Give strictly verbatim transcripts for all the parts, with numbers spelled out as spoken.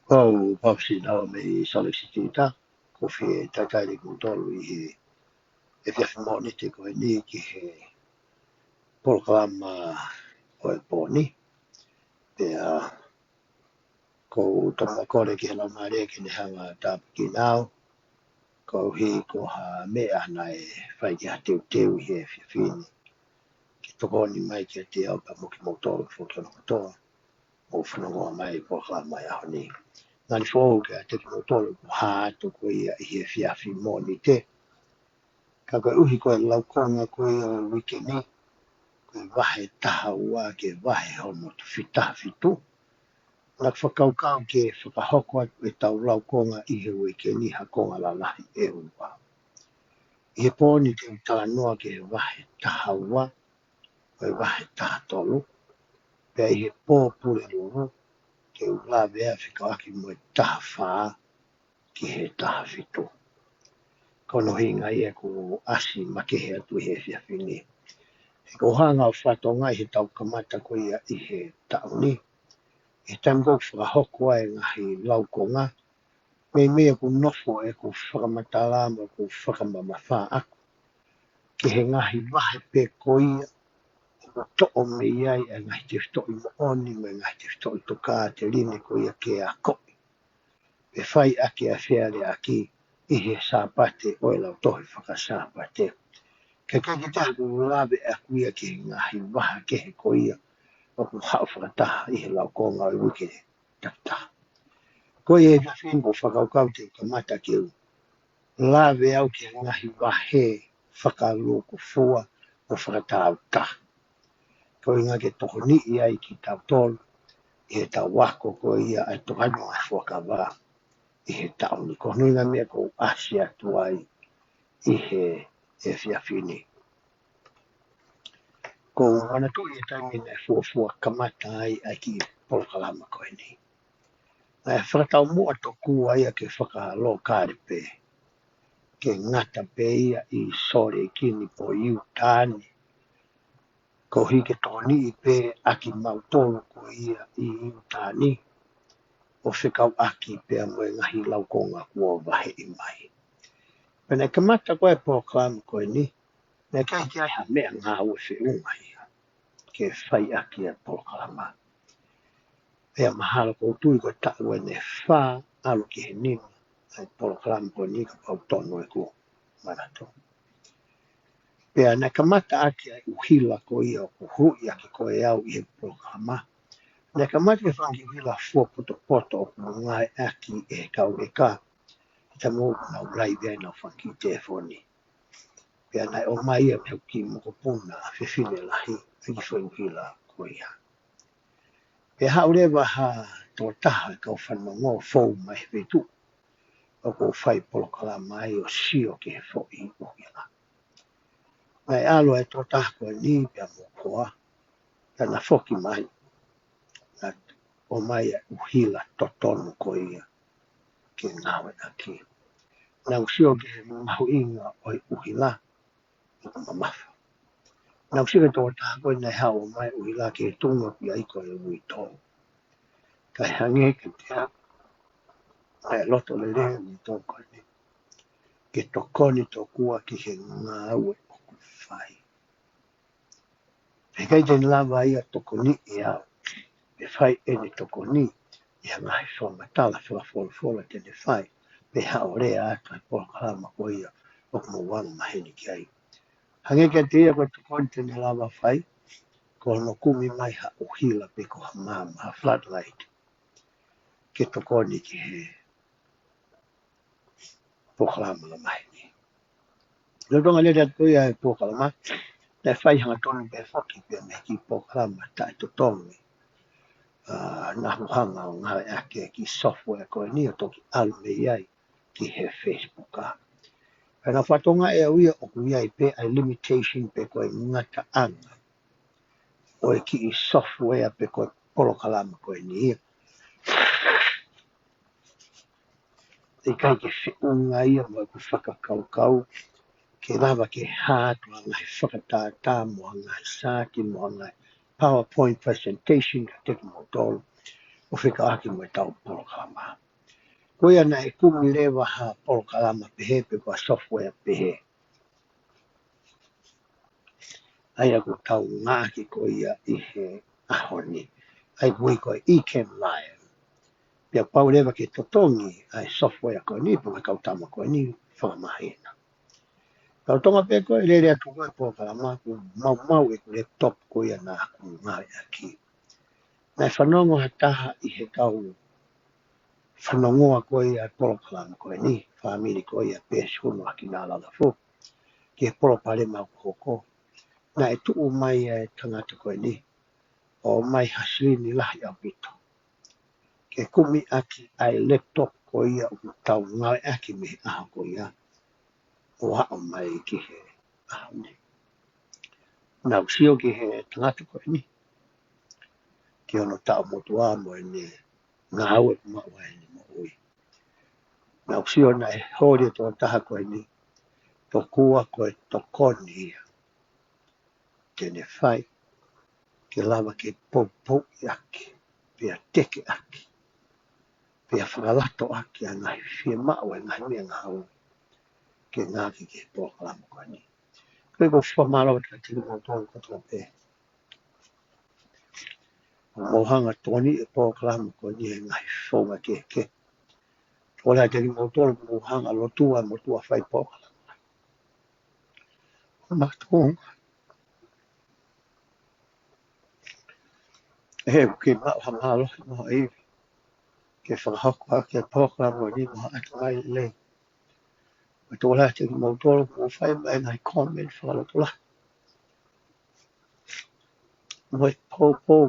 Ko au Papa Sinau mei Salt Lake City, Utah. Ko e fie talitali kimoutolu ʻi he efiafi Mōnite ko eni ki he polokalama ʻo e pō ni. Pea ʻoku ou tō mai kole ki he Laumālie ke ne hanga ʻo tāpuekina au, koeʻuhi ko ha meʻa naʻe fai ki ai ha teuteu ʻi he efiafi ni, ke tokoni mai kiate au pea mo kimoutolu foki hono kotoa ʻoku fanongo mai ki he polokalama ʻo e ʻaho ni. Ngali foʻou kiate kimoutolu ʻoku hā atu ko ia ʻi he efiafi Mōnite. Ka koeʻuhi ko e laukonga ko ia ʻo e uike ni, ko e vahe taha ua ki he vahe hono fika taha fitu. Naʻá ku fakakaukau ke fakahoko atu ʻetau laukonga ʻi he uike ni ha konga lalahi ʻe ua. ʻI he pō ni te u talanoa ki he vahe taha ua, ʻo e vahe taha tolu, pea ʻi he pō Pulelulu, te u lave ʻo fekauʻaki mo e taha fā ki he taha fitu. Ko hono ʻuhinga ia ʻeku ʻasi makehe atu ʻi he efiafi ni. He ʻoku ou hanga ʻo fakatokangaʻi heʻetau kamata ko ia ʻi he taʻu ni, ʻi he taimi ʻoku fakahoko ai e ngaahi laukonga, meimei ʻoku nofo ʻeku fakamatala mo ʻeku fakamamafa ʻaku ki he ngaahi vahe pē ko ia ʻoku toʻo mei ai e ngaahi tefitoʻi moʻoni mo e ngaahi tefitoʻi tokāteline ko ia ke akoʻi pe fai ʻaki ʻa e fealeaʻaki ʻi he Sāpate ʻo e Lautohi Faka-Sāpate. Kae ʻikai ke u lave ʻaku ia ki he ngaahi vahe kehe ko ia ʻoku haʻu fakataha ʻi he laukonga ʻo e uike takitaha. Ko ia ʻi he efiafi ni ʻoku ou fakakaukau te u kamata ke u lave au ki he ngaahi vahe fakalūkufua mo fakataautaha, ko e ʻuhinga ke tokoniʻi ai kitautolu ʻi heʻetau ako ko ia ʻa e Tokāteline mo e Ngaahi Fuakava ʻi he taʻu ni. Ko hono ʻuhinga ia ʻoku ou ʻasi atu ai ʻi he efiafi ni. ʻOku ou manatuʻi e taimi naʻe fuofua kamata ai ʻa e kiʻi polokalama ko eni. Naʻe fakataumuʻa tokua ia ke fakalokale pē, ke ngata pē ia ʻi Sōleki ni pe ʻi ʻIutā ni, koeʻuhi ke tokoniʻi pē ʻa kimautolu ko ia ʻi ʻIutā ni ʻo fekauʻaki pea mo e ngaahi laukonga kuo vaheʻi mai. Pea naʻe kamata ko ē e polokalama ko eni, naʻe ʻikai ke ʻi ai ha meʻangāue feʻunga ia ke fai ʻaki e polokalama. Pea mahalo ʻoku ou tui ko e taʻu ʻeni ʻe fā ʻalu ki he nima ʻa e polokalama ko eni kapau ʻoku tonu ʻeku manatu. Pea naʻe kamata ʻaki ʻa e ʻuhila ko ia ʻoku huhuʻi ʻaki ko ē au ʻi he polokalama. Naʻe kamata ki he fanga kiʻi ʻuhila fuopotopoto ʻoku ngāueʻaki ʻe he kau leka, ʻi he taimi ʻoku nau laivi ai ʻenau fanga kiʻi telefoni. Pea naʻe ʻomai ia mei hoku kiʻi mokopuna fefine lahi, ʻa e kiʻi foʻi ʻuhila ko ia. Pea haʻu leva ha tokotaha ʻo e kau fanongo fou mai he feituʻu ʻoku ou fai polokalama ai ʻo sio ki he foʻi ʻuhila. Naʻe ʻalu ʻa e tokotaha ko eni pea mo e hoa, pea na foki mai, na ʻomai ʻa e ʻuhila totonu ko ia ke ngāueʻaki. Naʻá ku sio ki he mahuʻinga ʻo e ʻuhila, ʻoku mamafa. Naʻá ku sio ki he tokotaha ko ē naʻe haʻu ʻo ʻomai e ʻuhila ki he tuʻunga ʻoku ʻi ai ko ē e uitou. Kae hangē kiate au, ʻa e loto lelei ʻa e uitou ko eni, ke tokoni tokua ki he ngāue ʻoku fai. He ʻikai te ne lava ia ʻo tokoniʻi au, pe fai ʻene tokoni ʻi ha ngaahi fakamatala fakafolofola te ne fai, pe haʻu ʻo lea atu he polokalama ko ia ʻoku mou anga maheni ki ai. Hangē kiate ia ko e tokoni te ne lava ʻo fai, ko hono kumi mai ha ʻuhila pe ko ha maama, ha floodlight, ke tokoni ki he polokalama anga maheni. Lolotonga e lele atu ko ia e polokalama, naʻe fai hangatonu pē foki pea mei he kiʻi polokalama taʻetotongi. ʻA, naʻá ku hanga ʻo ngāueʻaki e kiʻi software ko eni ʻo toki ʻalu mei ai ki he Facebook. Pea naʻá ku fakatokangaʻi ʻe au ia ʻoku ʻi ai pē ʻa e limitation pe ko e ngataʻanga ʻo e kiʻi software pe ko e polokalama ko eni ia. ʻIkai ke feʻunga ia mo ʻeku fakakaukau ke lava ke hā atu ha ngaahi fakatātā mo ha ngaahi saati mo ha ngaahi PowerPoint presentation kiate kimoutolu. ʻo fekauʻaki mo ʻetau polokalama. Ko ia naʻe kumi leva ha polokalama pehē pe ko ha software pehē. ʻA ia ʻoku tau ngāueʻaki ko ia ʻi he ʻaho ni. ʻA ia ʻoku ui ko e Ecamm Live. Pea pau leva ke totongi ʻa e software ko eni, pe ko e kau tama ko eni, fakamahino. Tau tonga pē ko e lele atu ko e polokalama ʻoku maumau ʻeku laptop ko ia naʻa ku ngāueʻaki. Naʻe fanongo ha taha ʻi he kau fanongoa ko ia e polokalama ko eni, fāmili ko ia Pēsunu ʻAkinalalafu, ki he palopalema ʻoku hoko. Naʻe tuʻu mai ʻa e tangata ko eni, ʻo ʻomai ha silini lahi ʻaupito. Ke kumiʻaki ʻa e laptop ko ia ʻoku tau ngāueʻaki mei he ʻaho ko ia, ʻo aʻu mai ki he ʻaho ni. Naʻa ku sio ki he tangata ko eni, ki hono taʻu motuʻa mo ʻene ngāue ʻoku maʻu ai ʻene moʻui. Naʻa ku sio naʻe holi e tokotaha ko eni, tokua ko e tokoni ia te ne fai, ke lava ke poupouʻi ʻaki, pea tekeʻaki, pea fakalatoʻaki ʻa e ngaahi fiemaʻu ʻa e ngaahi meʻangāue ke ngāueʻaki ki he polokalama ko eni. Ko ia ʻoku ou fakamālō atu kiate kimoutolu kotoa pē. Mou hanga ʻo tokoniʻi e polokalama ko eni he ngaahi founga kehekehe. Tokolahi kiate kimoutolu mou hanga ʻo lotua e motuʻa fai polokalama. Makatuʻunga. ʻE, ʻoku kei maʻu ha mālohi mo ha ivi ke fakahoko ʻaki e polokalama ni mo ha ʻatamai lelei. Mo e tokolahi kiate kimoutolu ʻoku mou fai mai e ngaahi comment fakalotolahi mo e poupou.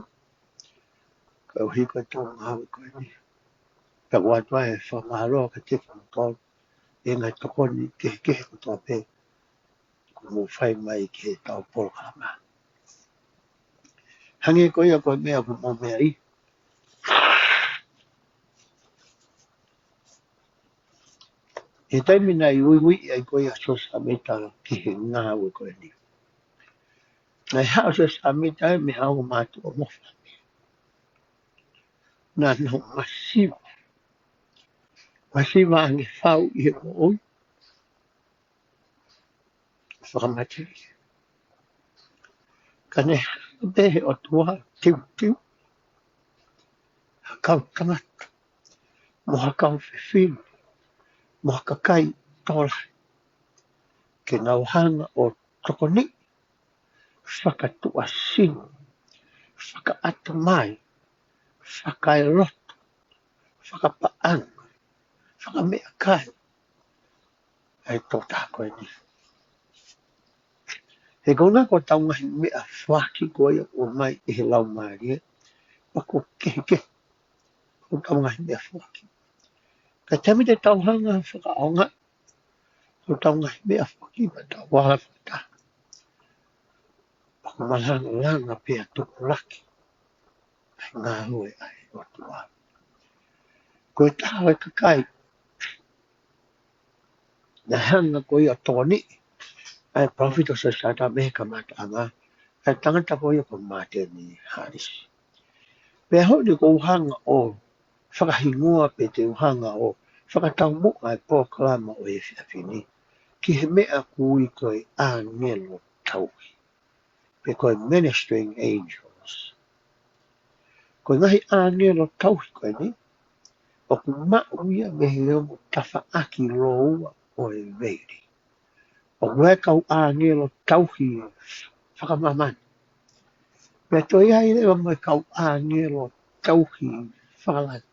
Koeʻuhi ko e tō ngāue ko eni. Pea ʻoatu ai e fakamālō kiate kimoutolu e ngaahi tokoni kehekehe kotoa pē ʻoku mou fai mai ki heʻetau polokalama. Hangē ko ia ko e meʻa ʻoku mou meaʻi, he taimi naʻe uiuiʻi ai ko ia ʻa Siosefa Sāmita ki he ngāue ko eni, naʻe haʻu ʻa Siosefa Sāmita ia mei he ongo mātuʻa mo e fāmili. Naʻa nau masiva. Masiva ange fau ʻi he moʻui. Fakamatelie. Ka ne hanga pē ʻe he ʻOtua ʻo teuteu ha kau tangata, mo ha kau fefine, mo ha kakai tokolahi, ke nau hanga ʻo tokoniʻi, fakatuʻasino, fakaʻatamai, fakaeloto, fakapaʻanga, fakameʻakai ʻa e tokotaha ko eni. He ko e ngaahi, ko ʻetau ngaahi meʻafoaki ko ia ʻoku ʻomai ʻe he Laumālie, ʻoku kehekehe. Ko ʻetau ngaahi meʻafoaki. Ka taimi te tau hanga ʻo fakaʻaonga, ko ʻetau ngaahi meʻafoaki pea tau ala fakataha, ʻoku malangalanga pea tupulaki ʻa e ngāue ʻa e ʻOtua. Ko e taha ʻo e kakai naʻe hanga ko ia ʻo tokoniʻi ʻa e palōfita ʻo Siosefa Sāmita mei he kamataʻanga, ʻa e tangata ko ia ko Māteni Hālisi. Pea ʻaho ni ʻoku ou hanga ʻo fakahingoa pe te u hanga ʻo fakataumuʻa e polokalama ʻo e efiafi ni ki he meʻa ʻoku ui ko e ʻāngelo tauhi, pe ko e ministering angels. Ko e ngaahi ʻāngelo tauhi ko eni, ʻoku maʻu ia mei he ongo tafaʻaki lōua ʻo e veili. ʻOku ʻi ai e kau ʻāngelo tauhi fakamāmani, pea toe ʻi ai leva mo e kau ʻāngelo tauhi fakalangi.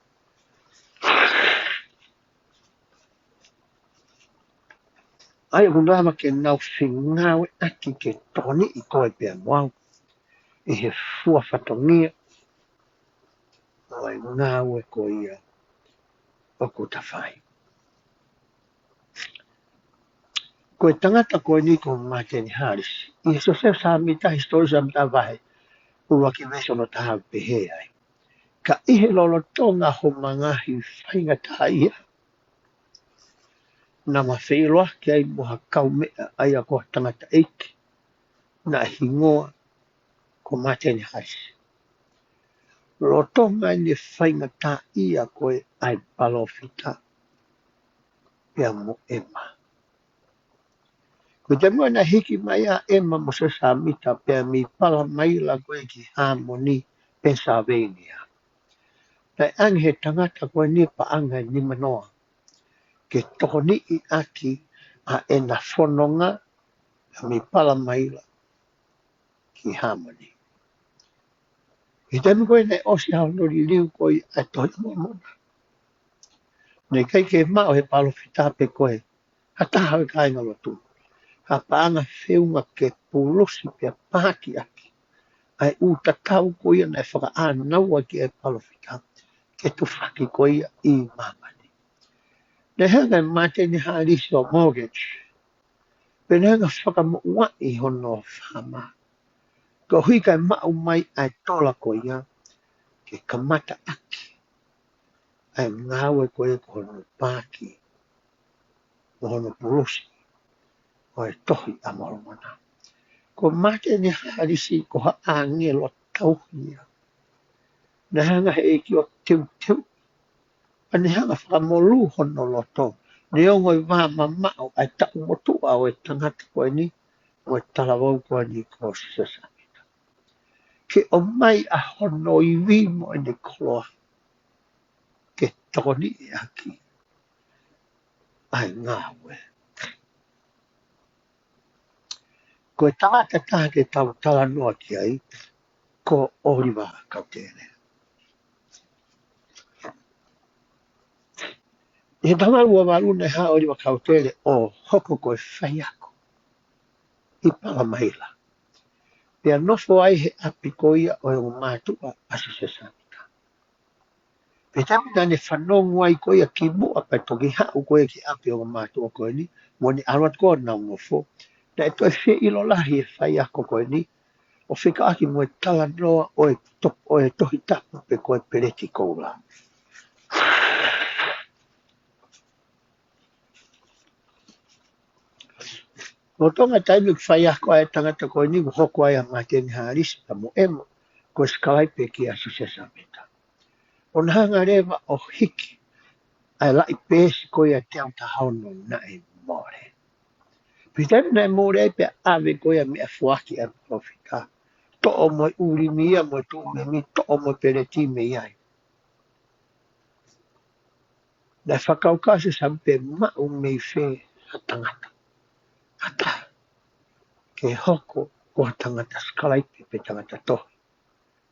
ʻA ia ʻoku nau lava ke nau fengāueʻaki ke tokoniʻi koe pea mo au ʻi he fua fatongia ʻo e ngāue ko ia ʻoku ta fai. Ko e tangata ko eni ko Māteni Hālisi, ʻi he Siosefa Sāmita, Hisitōlia Sāmita vahe ʻuluaki veesi ono taha pehē ai: Ka ʻi he lolotonga homa ngaahi faingataʻaʻia, naʻa ma feʻiloaki ai mo ha kaumeʻa, ʻa ia ko ha tangataʻeiki naʻe hingoa ko Māteni Hālisi. lolotonga ʻene faingataʻaʻia ko ē ʻa e palōfita pea mo ʻEma. Ko e taimi naʻe hiki mai ai ʻa ʻEma mo Siosefa Sāmita pea mei Palamaila ko ē ki Hāmoni, Pennsylvania, naʻe ʻange ʻe he tangata ko eni paʻanga ʻe nimanoa ke tokoniʻi ʻaki ʻa ʻena fononga mei Palamaila ki Hāmoni. ʻI he taimi ko ē naʻe ʻosi hono liliu ko ē ʻa e Tohi ʻa Mōmona, naʻe ʻikai ke maʻu ʻe he palōfita pe ko e ha taha ʻo e kāingalotu ha paʻanga feʻunga ke pulusi pea paaki ʻaki ʻa e ʻū tatau ko ia naʻe fakaʻānaua ki ai ʻe he palōfita ke tufaki ko ia ʻi māmani. Naʻe hanga ʻe Māteni Hālisi ʻo mortgage, pea naʻe hanga ʻo fakamoʻuaʻi hono faama, koeʻuhi kae maʻu mai ʻa e tola ko ia ke kamata ʻaki ʻa e ngāue ko ia ko hono paaki mo hono pulusi ʻo e Tohi ʻa Mōmona. Ko Māteni Hālisi ko ha ʻāngelo tauhi ia. Naʻe hanga ʻe he ʻEiki ʻo teuteu, pea ne hanga ʻo fakamolū hono loto, neongo e vā mamaʻo ʻa e taʻu motuʻa ʻo e tangata ko eni mo e talavou ko eni ko Siosefa Sāmita, ke ʻomai ʻa hono ivi mo ʻene koloa ke tokoniʻi ʻaki ʻa e ngāue. Ko e tangata taha ke tau talanoa ki ai ko ʻŌliva Kautele. ʻI he taha valu ua valu naʻe haʻu ʻa ʻŌliva Kautele ʻo hoko ko e faiako ʻi Palamaila, pea nofo ai he ʻapi ko ia ʻo e ongo mātuʻa ʻa Siosefa Sāmita. Pea taimi naʻa ne fanongo ai ko ia kimuʻa pea toki haʻu ko ia ki ʻapi ʻo e ongo mātuʻa ko eni mo ne ʻalu atu ko ē ʻo nau nofo, naʻe toe fie ʻilo lahi ʻe he faiako ko eni ʻo fekauʻaki mo e talanoa ʻo e top-, ʻo e Tohi Tapu pe ko e peleti koula. Lolotonga e taimi ʻoku faiako ai e tangata ko eni, ʻoku hoko ai ʻa Māteni Hālisi pea mo ʻEma ko e sikalaipe kia Siosefa Sāmita, ʻo na hanga leva ʻo hiki ʻa e laʻi peesi ko ia ʻe teau taha ono naʻe mole. Pea taimi naʻe mole ai pea ʻave ko ia meʻafoaki ʻa e palōfita, toʻo mo e ʻulimi ia mo e tūmimi, toʻo mo e peleti mei ai. Naʻe fakakaukau ʻa Siosefa Sāmita pe maʻu mei fē ha tangata, ha taha, ke hoko ko ha tangata sikalaipe pe tangata tohi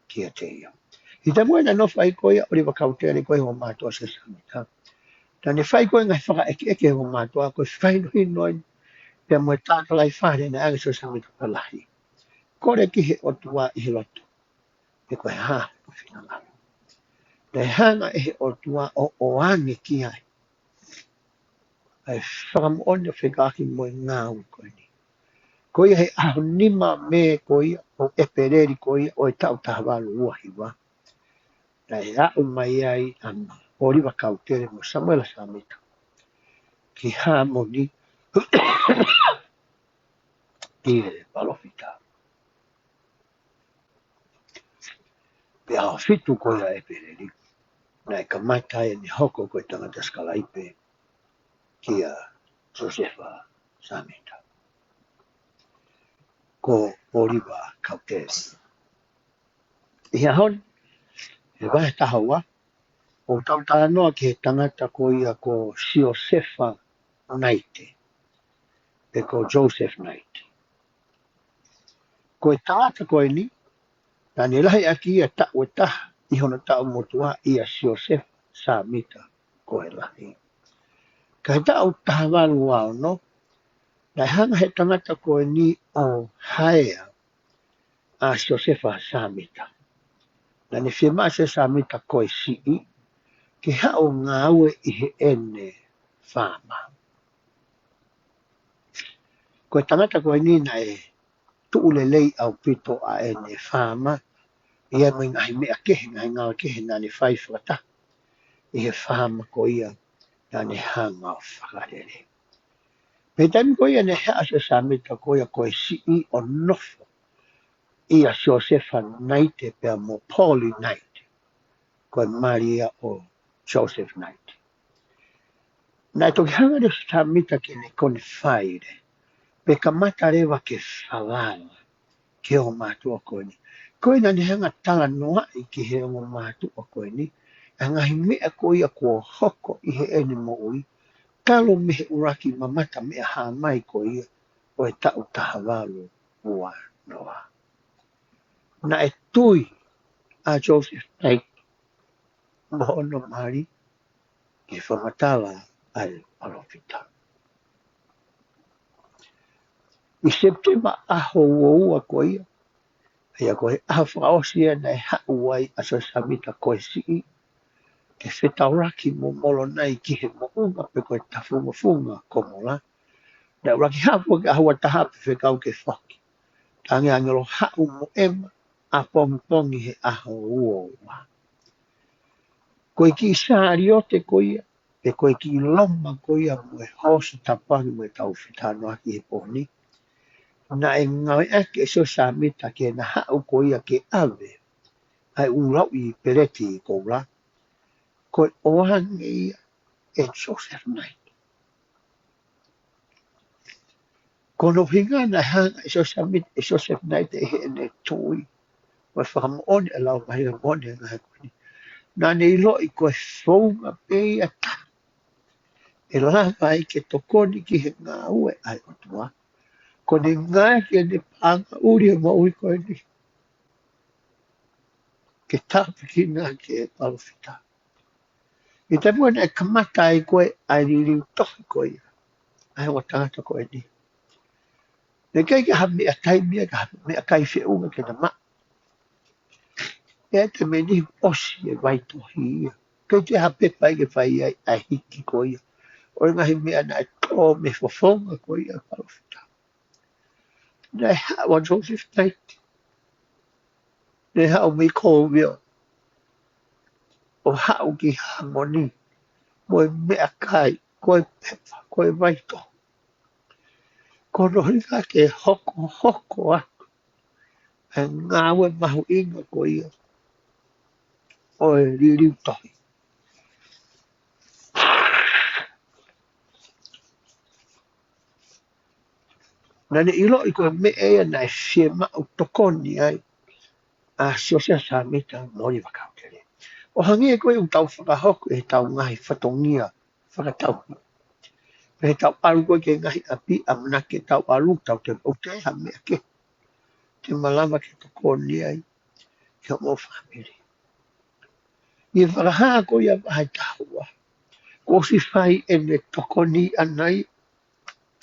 kiate ia. ʻI he taimi naʻe nofo ai ko ia ʻa ʻŌliva Kautele ko e ongo mātuʻa ʻo Siosefa Sāmita, naʻa ne fai ko e ngaahi fakaʻekeʻeke ʻa e ongo mātuʻa ko e fakahinohino ai pea mo e tātalai fale naʻe ʻange ʻe Siosefa Sāmita pea lahi. Kole ki he ʻOtua ʻi he lotu pe ko e hā hono finangalo. Naʻe hanga ʻe he ʻOtua ʻo ʻoange ki ai ʻa e fakamoʻoni ʻo fekauʻaki mo e ngāue ko eni. Ko ia he ʻaho nima Mē ko ia ʻo ʻEpeleli ko ia ʻo e taʻu taha valu ua hiva, naʻe aʻu mai ai ʻa ʻŌliva Kautele mo Samuela Sāmita ki Hāmoni ki he palōfita. Pea ʻaho fitu ko ia ʻo ʻEpeleli, naʻe kamata ai ʻene hoko ko e tangata sikalaipe kia Siosefa Sāmita, ko ʻŌliva Kautele. ʻI he ʻaho ni, he vahe taha ua, ʻoku tau talanoa ki he tangata ko ia ko Siosefa Naite, pe ko Joseph Knight. Ko e tangata ko eni, naʻa ne lahi ʻaki ia taʻu ʻe taha ʻi hono taʻu motuʻa ʻia Siosefa Sāmita ko e lahi. Ka he taʻu taha valu ua ono, naʻe hanga ʻe he tangata ko eni ʻo haea ʻa Siosefa Sāmita. Naʻa ne fiemaʻu ʻe Siosefa Sāmita ko e siʻi ke haʻu ʻo ngāue ʻi heʻene faama. Ko e tangata ko eni naʻe tuʻu lelei ʻaupito ʻa ʻene faama, ʻi ai mo e ngaahi meʻa kehe, ngaahi ngāue kehe naʻa ne fai fakataha ʻi he faama ko ia naʻa ne hanga ʻo fakalele. Pea taimi ko ia naʻe haʻu ʻa Siosefa Sāmita ko ia ko e siʻi ʻo nofo ʻia Siosefa Naite pea mo Polly Knight. ko e mali ia ʻo Joseph Knight. Naʻe toki hanga ʻe Siosefa Sāmita ke ne koni faile, pea kamata leva ke falala ki he ongo mātuʻa ko eni. Ko ia naʻa ne hanga talanoaʻi ki he ongo mātuʻa ko eni ʻa e ngaahi meʻa ko ia kuo hoko ʻi heʻene moʻui, talu mei he ʻuluaki mamata meʻa-hā-mai ko ia ʻo e taʻu taha valu ua noa. Naʻe tui ʻa Joseph Knight mo hono mali ki he fakamatala ʻa e palōfita. ʻI Sepitema ʻaho ua ua ko ia, ʻa ia ko e ʻaho fakaʻosi ia naʻe haʻu ai ʻa Siosefa Sāmita ko e Siʻi ke fetaulaki mo Molonai ki he moʻunga pe ko e tafungofunga Komola. Naʻe ʻuluaki haʻu ki he ʻaho ua taha pea fekau ke foki. Talaange ʻe he ʻāngelo, haʻu mo ʻEma ʻapongipongi he ʻaho ua ua. Ko e kiʻi saliote ko ia, pe ko e kiʻi loma ko ia mo e hoosi tapuaki mo e taufetanoaki he pō ni, naʻe ngāueʻaki ʻe Siosefa Sāmita ke na haʻu ko ia ke ʻave ʻa e ʻū lauʻi peleti koula, ko e ʻoange ia ʻe Joseph Knight. Ko hono ʻuhinga naʻe hanga ʻe Siosefa Sāmita, ʻe Joseph Knight ʻi heʻene tui mo e fakamoʻoni ʻa e Laumālie Māʻoniʻoni ʻa e ngaahi ko eni, naʻa ne ʻiloʻi ko e founga pē ia taha ʻe lava ai ke tokoni ki he ngāue ʻa e ʻOtua, ko ʻene ngāueʻaki ʻene paʻanga ʻuli ʻo e moʻui ko eni ke tāpuekina ki he palōfita. ʻI he taimi naʻe kamata ai ko ē ʻa e liliu tohi ko ia ʻa e ongo tangata ko eni, naʻe ʻikai ke ha meʻa taimi ia, ka ha meʻakai feʻunga ke na maʻu. ʻI he taimi ni ʻosi e vaitohi ia. ʻIkai ke ha pepa ia ke fai ai ʻa e hiki ko ia ʻo e ngaahi meʻa naʻe tō mei he fofonga ko ia ʻo e palōfita. Naʻe haʻu ʻa Joseph Knight, naʻe haʻu mei Colville ʻo haʻu ki Harmony mo e meʻakai, ko e pepa, ko e vaitohi, ko hono ʻuhinga ke hokohoko atu ʻa e ngāue mahuʻinga ko ia ʻo e liliu tohi. Naʻa ne ʻiloʻi ko e meʻa ia naʻe fiemaʻu tokoni ai ʻa Siosefa Sāmita mo ʻOliva Kautele. ʻO hangē ko ia ʻoku tau fakahoko ʻi heʻetau ngaahi fatongia fakatauhi, pea ʻi heʻetau ʻalu ko ē ki he ngaahi ʻapi, ʻamanaki ke tau ʻalu, tau te ʻoku ʻi ai ha meʻa kehe te ma lava ke tokoni ai ki hoʻomou fāmili. ʻI he fakahā ko ia vahe taha ua, kuo ʻosi fai ʻene tokoni ʻaʻana ia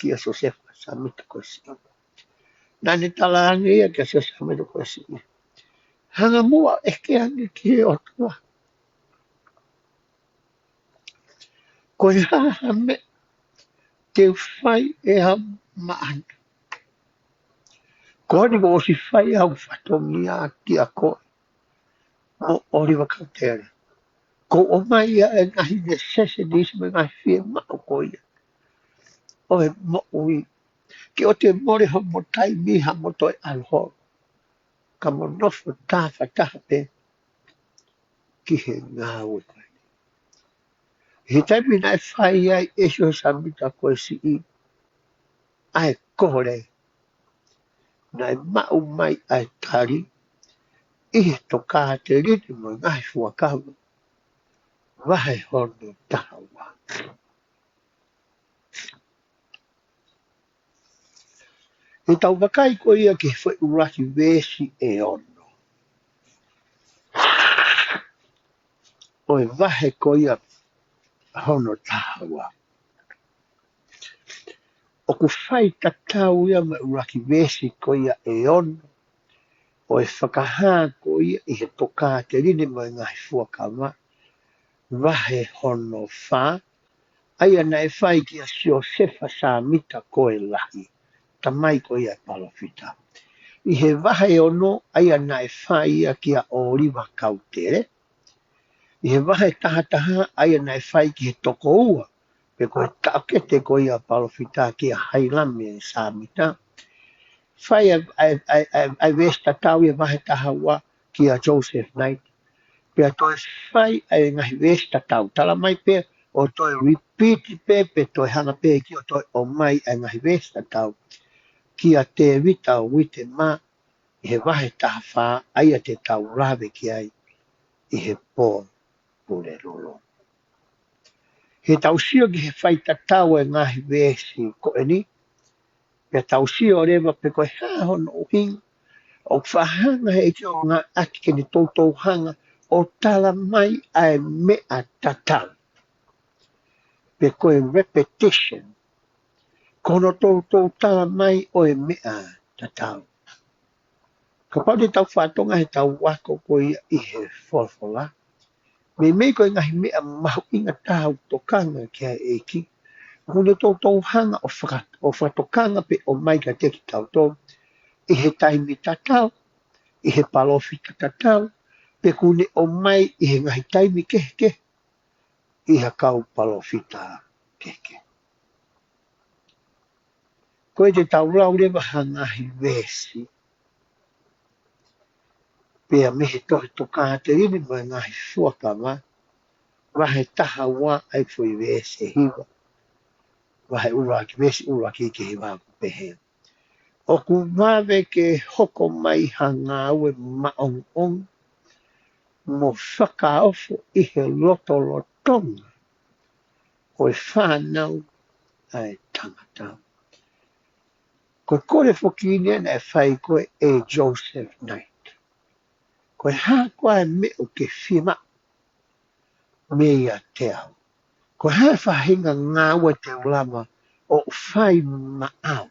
kia Siosefa Sāmita ko e Siʻi. Naʻa ne talaange ia kia Siosefa Sāmita ko e Siʻi, hanga muʻa ʻo ʻeke ange ki he ʻOtua, ko e hā ha meʻa te u fai ʻe au maʻana? Ko eni kuo ʻosi fai ʻa e fatongia kia koe mo ʻOliva Kautele. Kuo u ʻomai ʻa e ngaahi necessities mo e ngaahi fiemaʻu ko ia ʻo e moʻui, ke ʻoua te mole homo taimi ha mo toe ʻalu holo, ka mo nofo tafataha pē ki he ngāue ko eni. ʻI he taimi naʻe fai ai ʻe Siosefa Sāmita ko e Siʻi ʻa e kole, naʻe maʻu mai ʻa e tali ʻi he Tokāteline mo e Ngaahi Fuakava, vahe hono taha ua. ʻI heʻetau vakai ko ia ki he foʻi ʻuluaki veesi ʻe ono ʻo e vahe ko ia hono taha ua, ʻoku fai tatau ia mo e ʻuluaki veesi ko ia ʻe ono ʻo e fakahā ko ia ʻi he Tokāteline mo e Ngaahi Fuakava, vahe hono fā, ʻa ia naʻe fai kia Siosefa Sāmita ko e Lahi, tamai ko ia ʻo e palōfita. ʻI he vahe ono, ʻa ia naʻe fai ia kia ʻOliva Kautele. ʻI he vahe taha taha, ʻa ia naʻe fai ki he tokoua pe ko e taʻokete ko ia ʻo e palōfita, kia Hailame Sāmita. Fai ʻa e, ʻa e, ʻa e, ʻa e, ʻa e veesi tatau ʻi he vahe taha ua kia Joseph Knight. Pea toe fai ʻa e ngaahi veesi tatau. Tala mai pē ʻo toe repeat pē, pe toe hanga pē ki ʻo toe ʻomai ʻa e ngaahi veesi tatau kia Tēvita Uitemā ʻi he vahe taha fā, ʻa ia te tau lave ki ai ʻi he pō Pulelulu. He tau sio ki he faitatau e ngaahi veesi ko eni, pea tau sio leva pe ko e hā hono ʻuhinga ʻoku faʻa hanga he ʻEiki ʻo ngāueʻaki ke ne toutou hanga ʻo tala mai ʻa e meʻa tatau. Pe ko e repetition, ko hono toutou tala mai ʻo e meʻa tatau. Kapau te tau fatongia he tau ako ko ia ʻi he folofola, meimei ko e ngaahi meʻa mahuʻinga taha ʻoku tokanga ki ai e ʻEiki, ʻoku ne toutou hanga ʻo faka-, ʻo fakatokanga pe ʻomai kiate kitautolu ʻi he taimi tatau, ʻi he palōfita tatau, pe ʻoku ne ʻomai ʻi he ngaahi taimi kehekehe ʻi ha kau palōfita kehekehe. Ko ia te tau lau leva ha ngaahi veesi pea mei he tohi Tokāteline mo e Ngaahi Fuakava, vahe taha ua ʻa e foʻi veesi ʻe hiva, vahe ʻuluaki, veesi ʻuluaki ki he hiva, ʻoku pehē: ʻOku vave ke hoko mai ha ngāue maʻongoʻonga mo fakaofo ʻi he lotolotonga ʻo e fānau ʻa e tangata. Ko e kole foki eni naʻe fai ko ē ʻe Joseph Knight. Ko e hā koā e meʻa ʻoku ke fiemaʻu meiate au? Ko e hā e faʻahinga ngāue te u lava ʻo fai maʻau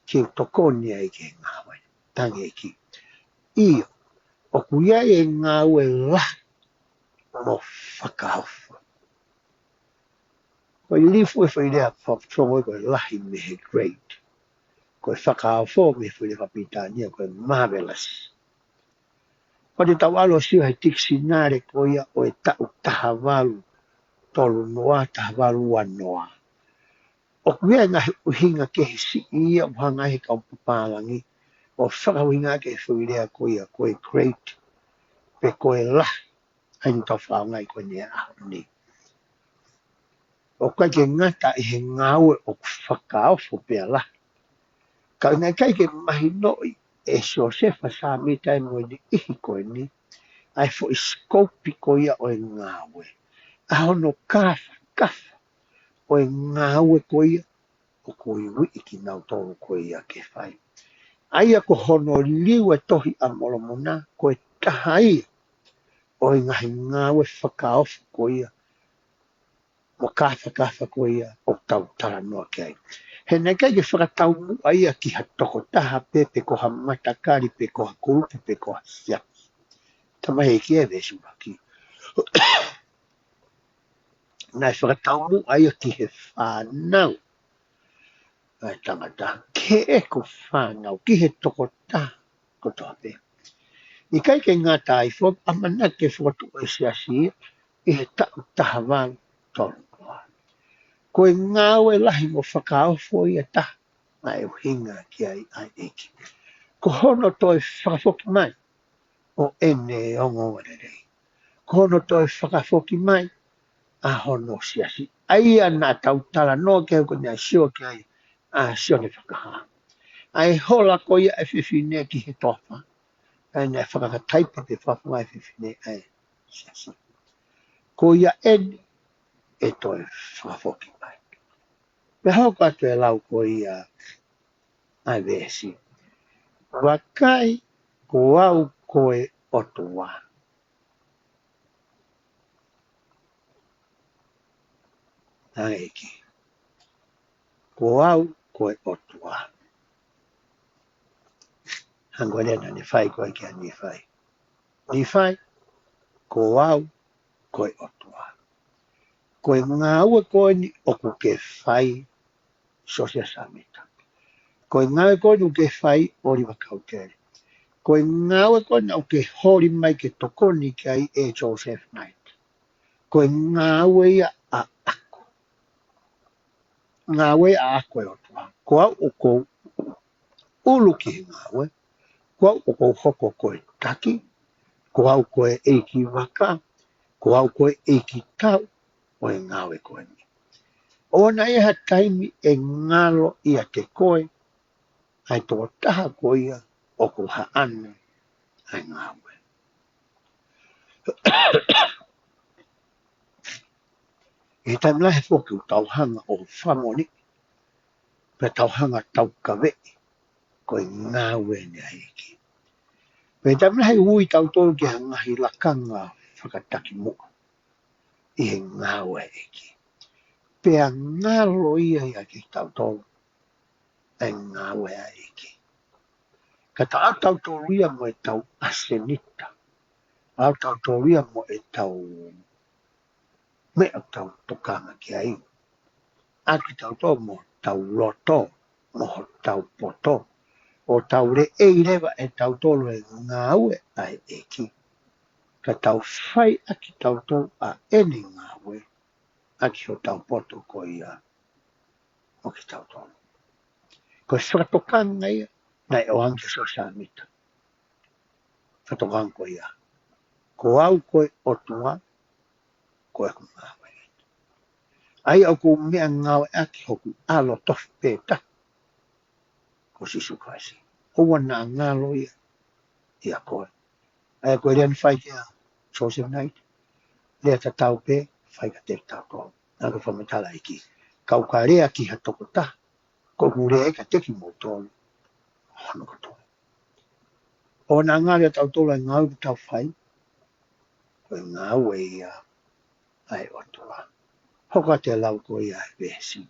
ke u tokoni ai ki he ngāue? Tangi ki. ʻIo, ʻoku ʻi ai e ngāue lahi mo fakaofo. Ko e lilifu e foʻi lea fakatonga ko e lahi mei he great. Ko e fakaofo mei he foʻi lea fakapilitānia ko e marvelous. Ko e tau ʻalu ʻo sio he tikisinale ko ia ʻo e taʻu taha valu tolu noa, taha valu ua noa. ʻOku ʻi ai e ngaahi ʻuhinga kehe siʻi ia ʻoku hanga he kau papālangi ʻo fakaʻuhinga ki he foʻi lea ko ia ko e great, pe ko e lahi, ʻa ia ʻoku tau fakaʻaongaʻi ko eni he ʻaho ni. ʻOku ʻikai ke ngata ʻi he ngāue ʻoku fakaofo pea lahi, ka ʻoku ʻikai ke mahinoʻi ʻe Siosefa Sāmita mo e niʻihi ko eni ʻa e foʻi sikopi ko ia ʻo e ngāue, ʻa hono kāfakafa ʻo e ngāue ko ia ʻoku uiuiʻi kinautolu ko ia ke fai. ʻA ia ko hono liliu e Tohi ʻa Molomona, ko e taha ia ʻo e ngaahi ngāue fakaofo ko ia mo kāfakafa ko ia ʻoku tau talanoa ki ai. He naʻe ʻikai ke fakataumuʻa ia ki ha tokotaha pē, pe ko ha matakali, pe ko ha kulupu, pe ko ha siasi. Tala mai ʻe he veesi ʻuluaki, naʻe fakataumuʻa ia ki he fānau ʻa e tangata, ki he ʻeku fānau, ki he tokotaha kotoa pē. ʻIkai ke ngata ai foki, ʻamanaki ke fokotuʻu e siasi ia ʻi he taʻu taha valu tolu noa. Ko e ngāue lahi mo fakaofo ia taha naʻe ʻuhinga ki ai ʻa e ʻEiki. Ko hono toe fakafoki mai ʻo ʻene ongoongolelei. Ko hono toe fakafoki mai ʻa hono siasi, ʻa ia naʻa tau talanoa ki ai ko eni, ʻa e sio ki ai ʻa Sione Fakahā. ʻA e hola ko ia e fefine ki he toafa, ʻa ia naʻe fakakataipe pe fakafofonga e fefine ʻa e siasi. Ko ia eni ʻe toe fakafoki mai. Pea hoko atu e lau ko ia ʻa e veesi: Vakai, ko au ko e ʻOtua. Tangi ki. Ko au ko e ʻOtua. Hangē ko e lea naʻa ne fai ko ē kia Nīfai. Nīfai, ko au ko e ʻOtua. Ko e ngāue ko eni ʻoku ke fai, Siosefa Sāmita. Ko e ngāue ko eni ʻoku ke fai, ʻOliva Kautele. Ko e ngāue ko eni ʻoku ke holi mai ke tokoni ki ai, ʻe Joseph Knight. Ko e ngāue ia ʻaʻaku. Ngāue ʻaʻaku ʻe ʻOtua. Ko au ʻoku ou ʻulu ki he ngāue. Ko au ʻoku ou hoko ko e taki. Ko au ko e ʻeiki vaka, ko au ko e ʻeiki tau ʻo e ngāue ko eni. ʻOua naʻa ʻi ai ha taimi ʻe ngalo ʻiate koe ʻa e tokotaha ko ia ʻoku haʻana ʻa e ngāue. ʻI he taimi lahi foki ʻoku tau hanga ʻo fakamoʻoniʻi, pea tau hanga ʻo taukaveʻi ko e ngāue eni ʻa e ʻEiki. Pea ʻi he taimi lahi ʻoku ui tautolu ki ha ngaahi lakanga fakatakimuʻa ʻi he ngāue ʻa e ʻEiki. Pea ngalo ia ʻiate kitautolu ʻa e ngāue ʻa e ʻEiki. Ka tau ʻalu tautolu ia mo ʻetau ʻasenita. ʻAlu tautolu ia mo ʻetau meʻa ʻoku tau tokanga ki ai. ʻAlu kitautolu mo hotau loto, mo hotau poto. ʻO tau leʻei leva ʻe tautolu e ngāue ʻa e ʻEiki. Ka tau fai ʻaki tautolu ʻa ʻene ngāue, ʻaki hotau poto ko ia ʻo kitautolu. Ko e fakatokanga ia, naʻe ʻoange kia Siosefa Sāmita. Fakatokanga ko ia. Ko au ko e ʻOtua, ko ʻeku ngāue. ʻA ia ʻoku ou meʻangāueʻaki hoku ʻAlo tofu pē taha, ko Sīsū Kalaisi. ʻOua naʻa ngalo ia ʻia koe. ʻA ia ko e lea naʻe fai kia Joseph Knight, lea tatau pē, fai kiate kitautolu. Naʻa ko e fakamatala ʻa e ʻEiki. Kau ka lea ki ha tokotaha, ko ʻeku lea ia kiate kimoutolu hono kotoa. ʻOua naʻa ngalo ʻia tautolu ʻa e ngāue ʻoku tau fai, ko e ngāue ia ʻa e ʻOtua. Hoko atu e lau ko ia ʻa e veesi.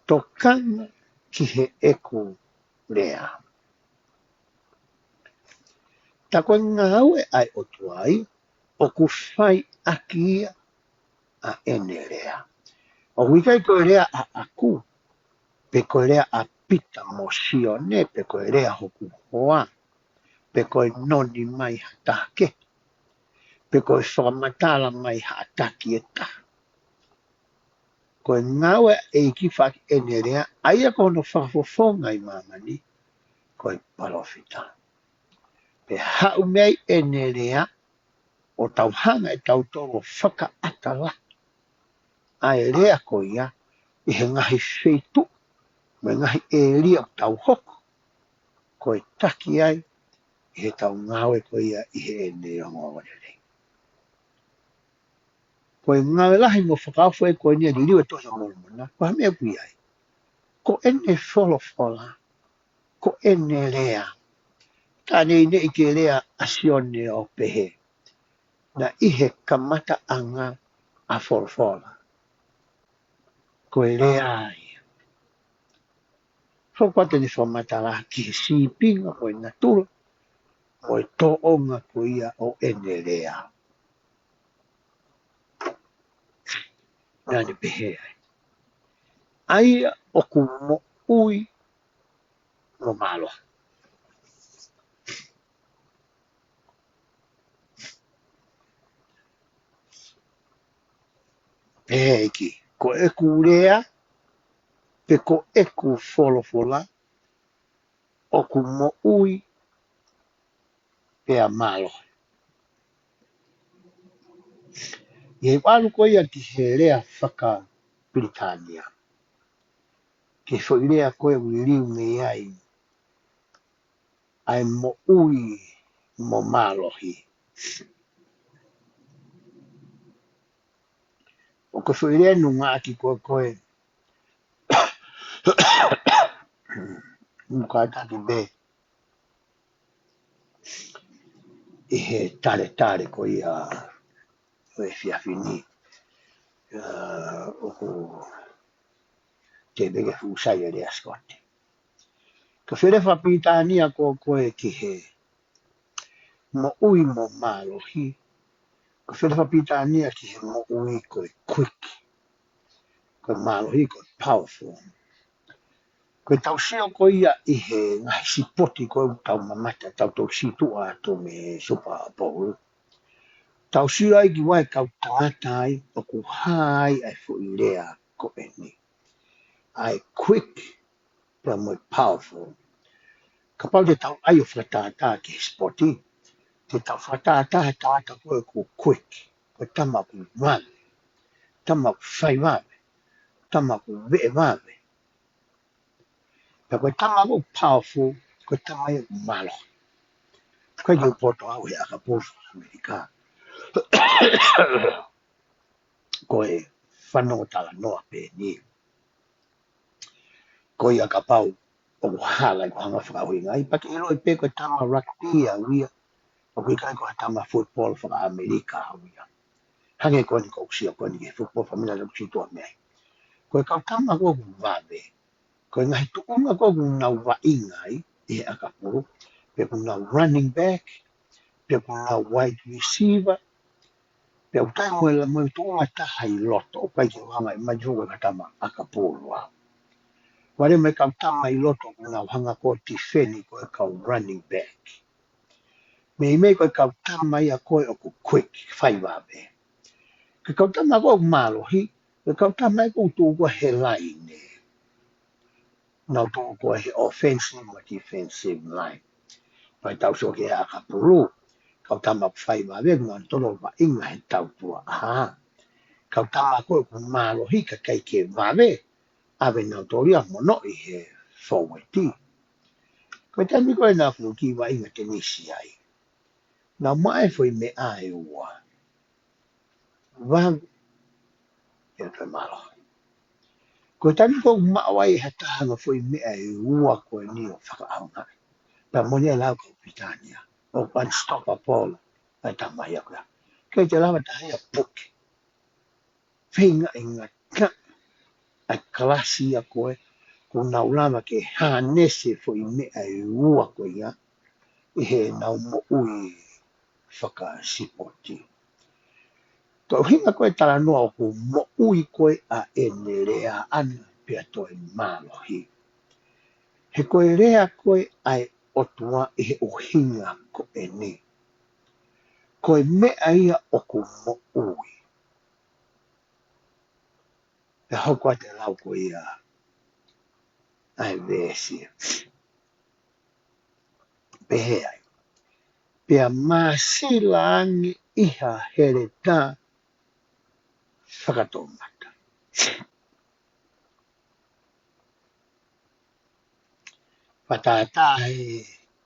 Tokanga ki heʻeku lea. Tā ko e ngāue ʻa e ʻOtua ia, ʻoku fai ʻaki ia ʻa ʻene lea. ʻOku ʻikai ko e lea ʻaʻaku, pe ko e lea ʻa Pita mo Sione, pe ko e lea hoku hoa, pe ko e noni mai ha taha kehe, pe ko e fakamatala mai ha taki ʻe taha. Ko e ngāue ʻa e ʻEiki fai ʻaki ʻene lea, ʻa ia ko hono fakafofonga ʻi māmani, ko e palōfita. Pea haʻu mei ai ʻene lea, ʻo tau hanga ʻe tautolu ʻo fakaʻatā ʻa e lea ko ia ʻi he ngaahi feituʻu mo e ngaahi ʻēlia ʻoku tau hoko ko e taki ai ʻi heʻetau ngāue ko ia ʻi heʻene ongoongolelei. Ko e ngāue lahi mo fakaofo ʻe ko eni ʻa e liliu e Tohi ʻa Molomona, ko e hā e meʻa ʻoku ʻi ai? Ko ʻene folofola, ko ʻene lea. Ka ne ʻikai ke lea ʻa Sione ʻo pehē, naʻe ʻi he kamataʻanga ʻa e folofola. Ko e lea ia. Hoko atu ʻene fakamatala ki he sīpinga mo e natula, mo e tōʻonga ko ia ʻo ʻene lea. Naʻa ne pehē ai, ʻa ia ʻoku moʻui mo mālohi. Pehē ʻe he ʻEiki, ko ʻeku lea, pe ko ʻeku folofola, ʻoku moʻui pea mālohi. ʻI heʻeku ʻalu ko ia ki he lea fakapilitānia, ki he foʻi lea ko ē ʻoku liliu mei ai ʻa e moʻui mo mālohi. ʻOku foʻi lea nunga ʻaki ko ē ko ē. Muka taki pē ʻi he tale tale ko ia ʻo e efiafi ni. ʻA, ʻoku te peke fuʻu sai e lea Scott. Ko e foʻi lea fakapilitānia ko ē ko ē ki he moʻui mo mālohi. Ko e foʻi lea fakapilitānia ki he moʻui ko e quick. Ko e mālohi ko e powerful. Ko ʻetau sio ko ia ʻi he ngaahi sipoti ko ē ʻoku tau mamata, tau tau situʻa atu mei he Super Bowl. Tau sio ai ki he kau tangata ai, ʻoku hā ai ʻa e foʻi lea ko eni. ʻA e quick, pea mo e powerful. Kapau te tau ʻai ʻo fakatātā ki he sipoti, Te tau fakatātā he tangata ko ē ʻoku quick, ko e tama ʻoku vave, tama ʻoku fai vave, tama ʻoku veʻe vave. Pea ko e tama ʻoku powerful, ko e tama ia ʻoku mālohi. Ko e kiʻi poto au he ʻakapulu ʻAmelika. Ko e fanongo talanoa pē eni. Ko ia kapau ʻoku hala ʻeku hanga fakaʻuhingaʻi, pea ke ʻiloʻi pē ko e tama rugby au ia, ʻoku ʻikai ko ha tama football fakaʻAmelika au ia. Hangē ko eni ko ʻeku sio ko eni ki he football fakaʻAmelika ʻoku sio tuʻa mei ai. Ko e kau tama ko ē ʻoku vave, ko e ngaahi tuʻunga ko ē ʻoku nau vaʻinga ai ʻi he ʻakapulu, pe ʻoku nau running back, pe ʻoku nau wide receiver, pe ʻoku ʻi ai mo e la-, mo e tuʻunga taha ʻi loto, ʻoku ʻikai ke u hanga ʻo ʻomai hoko ko e kau tama ʻakapulu au. Vale mo e kau tama ʻi loto ʻoku nau hanga ko ē ʻo tifeni ko e kau running back. Meimei ko e kau tama ia ko ē ʻoku quick, fai vave. Ko e kau tama ko ē ʻoku mālohi, ko e kau tama ia ʻoku tuʻu ko ē he laine. Nau tuʻu ko ē he offensive mo e defensive line. Pea tau sio ki he ʻakapulu, kau tama ʻoku fai vave, nau tolo vaʻinga he tau tuʻa. ʻA, kau tama ko ē ʻoku mālohi ka ʻikai ke vave, ʻave nautolu ia ʻo monoʻi he fōueti. Ko e taimi ko ē naʻa ku kiʻi vaʻinga tenisi ai, naʻa ku maʻu e foʻi meʻa ʻe ua. Vave, pea toe mālohi. Ko e taimi ko ē ʻoku maʻu ai ha taha ʻa e foʻi meʻa ʻe ua ko eni ʻo fakaʻaongaʻi, pea moʻoni e lau ʻa e kau Pilitānia, ʻoku unstoppable ʻa e tama ia ko ia. ʻIkai te lava ha taha ia ʻo puke. Feinga ʻe ngata ʻa e kalasi ia ko ē, ʻoku nau lava ke hānesi e foʻi meʻa ʻe ua ko ia ʻi heʻenau moʻui fakasipoti. Ko e ʻuhinga ko ē talanoa ʻoku moʻui ko ē ʻa ʻene lea ʻana pea toe mālohi. He ko e lea ko ē ʻa e ʻOtua ʻi he ʻuhinga ko eni, ko e meʻa ia ʻoku moʻui. Pea hoko atu e lau ko ia ʻa e veesi. Pehē ai: Pea māsila ange ʻi ha heletā fakatoumata. Fakatātā ʻe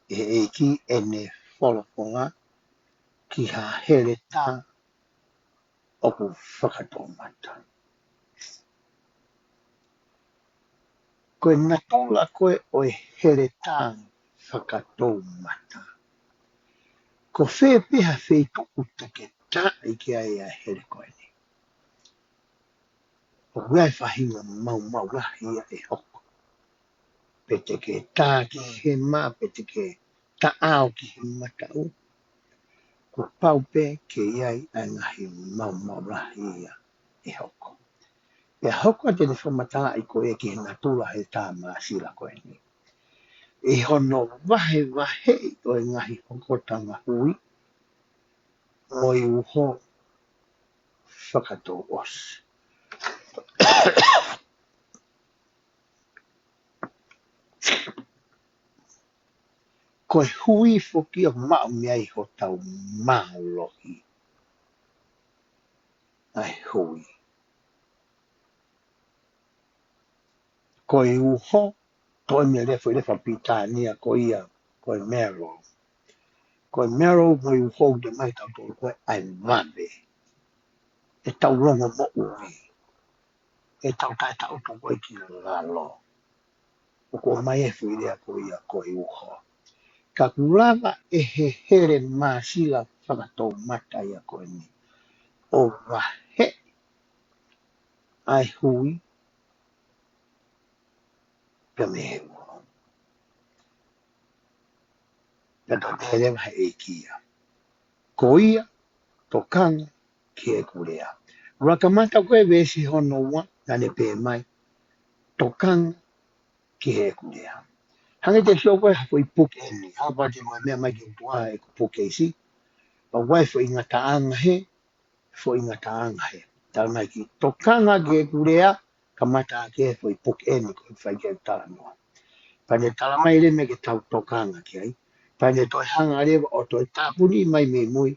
he ʻEiki ʻene folofola ki ha heletā ʻoku fakatoumata. Ko e natula ko ē ʻo e heletā fakatoumata, ko fē pē ha feituʻu te ke tā ki ai ʻa e hele ko eni, ʻoku ʻi ai e faʻahinga maumau lahi ia ʻe hoko. Pe te ke tā ki he hema, pe te ke taʻao ki he mataʻu, kuo pau pē ke ʻi ai ʻa e ngaahi maumau lahi ia ʻe hoko. Pea hoko atu ʻene fakamatalaʻi ko ia ki he natula ʻo e heletā māsila ko eni ʻi hono vahevaheʻi ʻo e ngaahi hokotanga hui mo e uho fakatouʻosi. Ko e hui foki ʻoku maʻu mei ai hotau mālohi. ʻA e hui. Ko e uho, toe mei he lea foʻi lea fakapilitānia ko ia, ko e marrow. Ko e marrow mo e uho ʻoku ʻomai ʻe tautolu ko ē ʻa e vave. ʻEtau longomoʻui. ʻEtau taʻetaʻutu ko ē ki lalo. ʻOku ʻomai e foʻi lea ko ia ko e uho. Ka kuo lava ʻe he hele māsila fakatoumata ia ko eni ʻo vaheʻi ʻa e hui pea mei he uho. Pea toe pehē leva ʻe he ʻEiki ia: Ko ia, tokanga ki heʻeku lea. Ua kamata ko e veesi hono ua, naʻa ne pehē mai, tokanga ki heʻeku lea. Hangē te ke sio ko ē ha foʻi puke eni, ha pā te mo e meʻa mai ki tuʻa ʻeku puke ʻi he, pea ʻoku ʻi ai e foʻi ngataʻanga hē, foʻi ngataʻanga hē. Talamai ke tokanga ki heʻeku lea, kamata ʻaki e foʻi puke eni ko ē ʻoku fai ki ai e talanoa. Pea ne talamai leva ke tau tokanga ki ai, Pea ne toe hanga leva ʻo toe tāpuni mai mei mui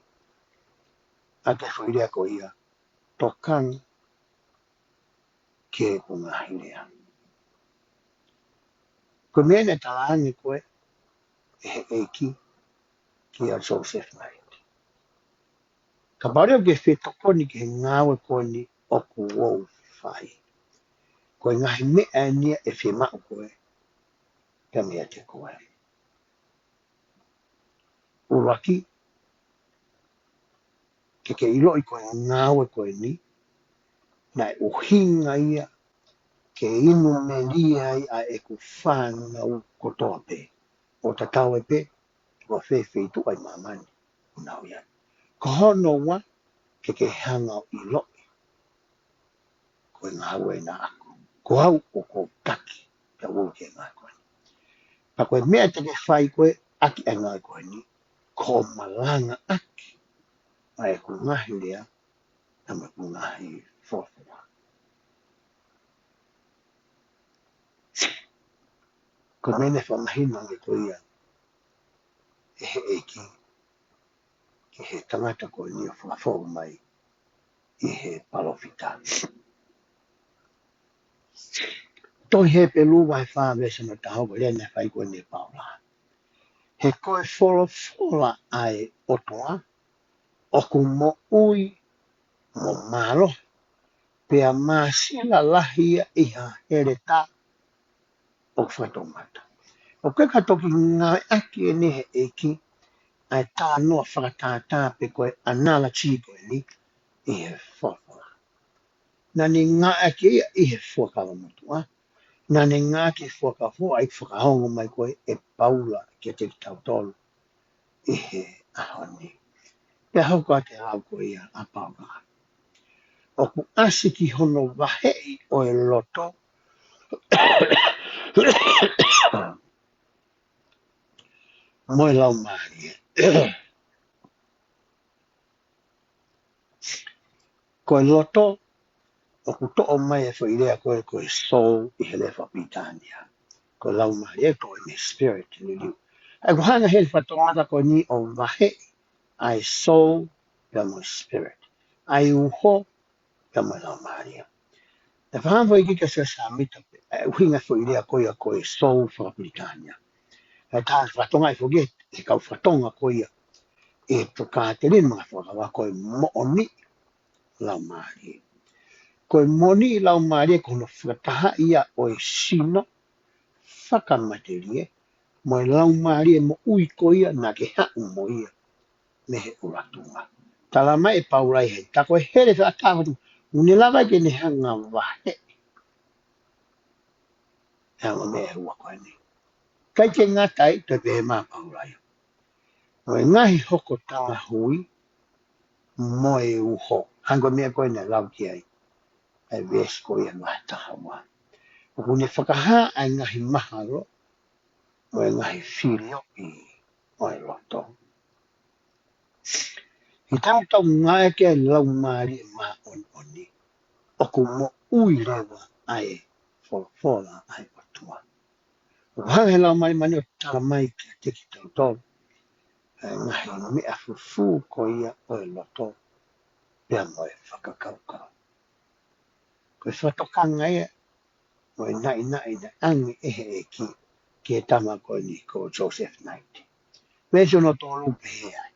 ʻa e foʻi lea ko ia, tokanga ki heʻeku ngaahi lea. Ko e meʻa naʻe talaange ko ē ʻe he ʻEiki kia Joseph Knight. Kapau leva ʻoku ke fetokoni ki he ngāue ko eni ʻoku ou fai, ko e ngaahi meʻa eni ia ʻe fiemaʻu ko ē pea meiate koe. ʻUluaki, ke ke ʻiloʻi ko e ngāue ko eni, naʻe ʻuhinga ia ke inu melie ai ʻa ʻeku fānau kotoa pē, ʻo tatau ai pē pe ko fē feituʻu ʻi māmani ʻoku nau ʻi ai. Ko hono ua, ke ke hanga ʻo ʻiloʻi ko e ngāue ena ʻaʻaku. Ko au ʻoku ou taki pea ʻulu ki he ngāue ko eni. Pea ko e meʻa te ke fai ko ē ʻaki ʻa e ngāue ko eni, ko e malangaʻaki ʻa ʻeku ngaahi lea, pea mo ʻeku ngaahi folofola. Ko e meʻa naʻe fakamahino ange ko ia ʻe he ʻEiki ki he tangata ko eni ʻo fakafou mai ʻi he palōfita. Tohi Hepelū vahe fā veesi hono taha hoko, lea naʻe fai ko eni ʻe Paula. He ko e folofola ʻa e ʻOtua ʻoku moʻui mo mālohi, pea māsila lahi ia ʻi ha heletā ʻoku fakatoumata. ʻOku ʻikai ke toki ngāueʻaki eni ʻe he ʻEiki ʻa e talanoa fakatātā pe ko e analogy ko eni ʻi he folofola. Naʻa ne ngāueʻaki ia ʻi he Fuakava Motuʻa. Naʻa ne ngāueʻaki ʻi he Fuakava Foʻou, ʻa ia ʻoku fakaongo mai ko ē ʻe Paula kiate kitautolu ʻi he ʻaho ni. Pea hoko atu e lau ko ia ʻa Paula. ʻOku ʻasi ki hono vaheʻi ʻo e loto mo e laumālie. Ko e loto, ʻoku toʻo mai e foʻi lea ko ē ko e soul ʻi he lea fakapilitānia. Ko e laumālie, ʻoku toʻo mei he spirit, liliu. ʻA ia ʻoku hanga ʻe he fatongia ko eni ʻo vaheʻi ʻa e soul pea mo e spirit, ʻa e uho pea mo e laumālie. Naʻe fakahā foki kia Siosefa Sāmita pē ʻa e ʻuhinga e foʻi lea ko ia ko e soul fakapilitānia. ʻA ia ʻoku fakatonga ai foki ʻe he kau fakatonga ko ia ʻi he Tokāteline mo e Ngaahi Fuakava ko e moʻoni laumālie. Ko e moʻoni laumālie ko hono fakatahaʻi ia ʻo e sino fakamatelie mo e laumālie moʻui ko ia naʻa ke haʻu mo ia mei he ʻuluaki tuʻunga. Tala mai ʻe Paula ʻi he, tā ko e hele fakatātā ʻoku ne lava ke ne hanga ʻo vaheʻi ʻa e ongo meʻa ʻe ua ko eni. ʻIkai ke ngata ai, toe pehē mai ʻa Paula ia, mo e ngaahi hokotanga hui mo e uho. Hangē ko e meʻa ko ē naʻe lau ki ai ʻa e veesi ko ia ʻe taha ua. ʻOku ne fakahā ʻa e ngaahi mahalo mo e ngaahi filioʻi ʻo e loto. He taimi ʻoku tau ngāueʻaki ai e Laumālie Māʻoniʻoni, ʻoku moʻui leva ʻa e folofola ʻa e ʻOtua. ʻOku hanga ʻe he Laumālie Māʻoniʻoni ʻo tala mai kiate kitautolu ʻa e ngaahi meʻa fufū ko ia ʻo e loto pea mo e fakakaukau. Ko e fakatokanga ia mo e naʻinaʻi naʻe ʻange ʻe he ʻEiki ki he tama ko eni ko Joseph Knight. Veesi hono tolu pehē ai,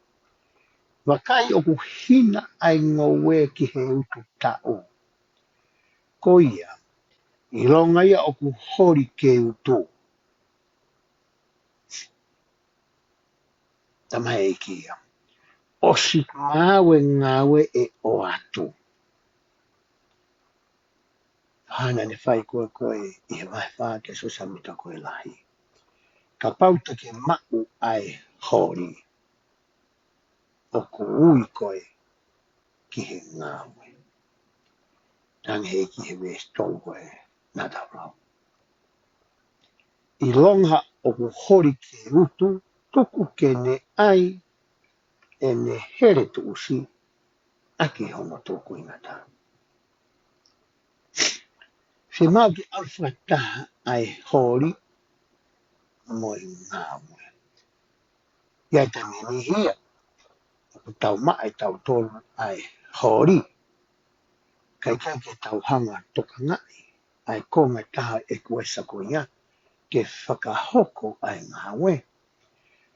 vakai ʻoku hina ʻa e ngoue ki he utu taʻu. Ko ia, ʻilonga ia ʻoku holi ke utu. Tala mai ʻe he ʻEiki ia, ʻosi maau e ngāue ʻe ʻoatu. Hangē naʻe fai ko ē ko ē ʻi he vahe fā kia Siosefa Sāmita ko e lahi. Kapau te ke maʻu ʻa e holi, ʻoku ui koe ki he ngāue. Talaange ʻe he ʻEiki he veesi tolu ko ē naʻa tau lau, ʻilonga ʻoku holi ke utu, tuku ke ne ʻai ʻene hele tuʻusi ʻaki hono tukuingata. Fiemaʻu ke ʻalu fakataha ʻa e holi mo e ngāue. ʻI he taimi ni ia, ʻoku tau maʻa ʻe tautolu ʻa e holi. Ka ʻikai ke tau hanga ʻo tokangaʻi ʻa e konga ʻe taha ʻeku ʻesa ko ia ke fakahoko ʻa e ngāue.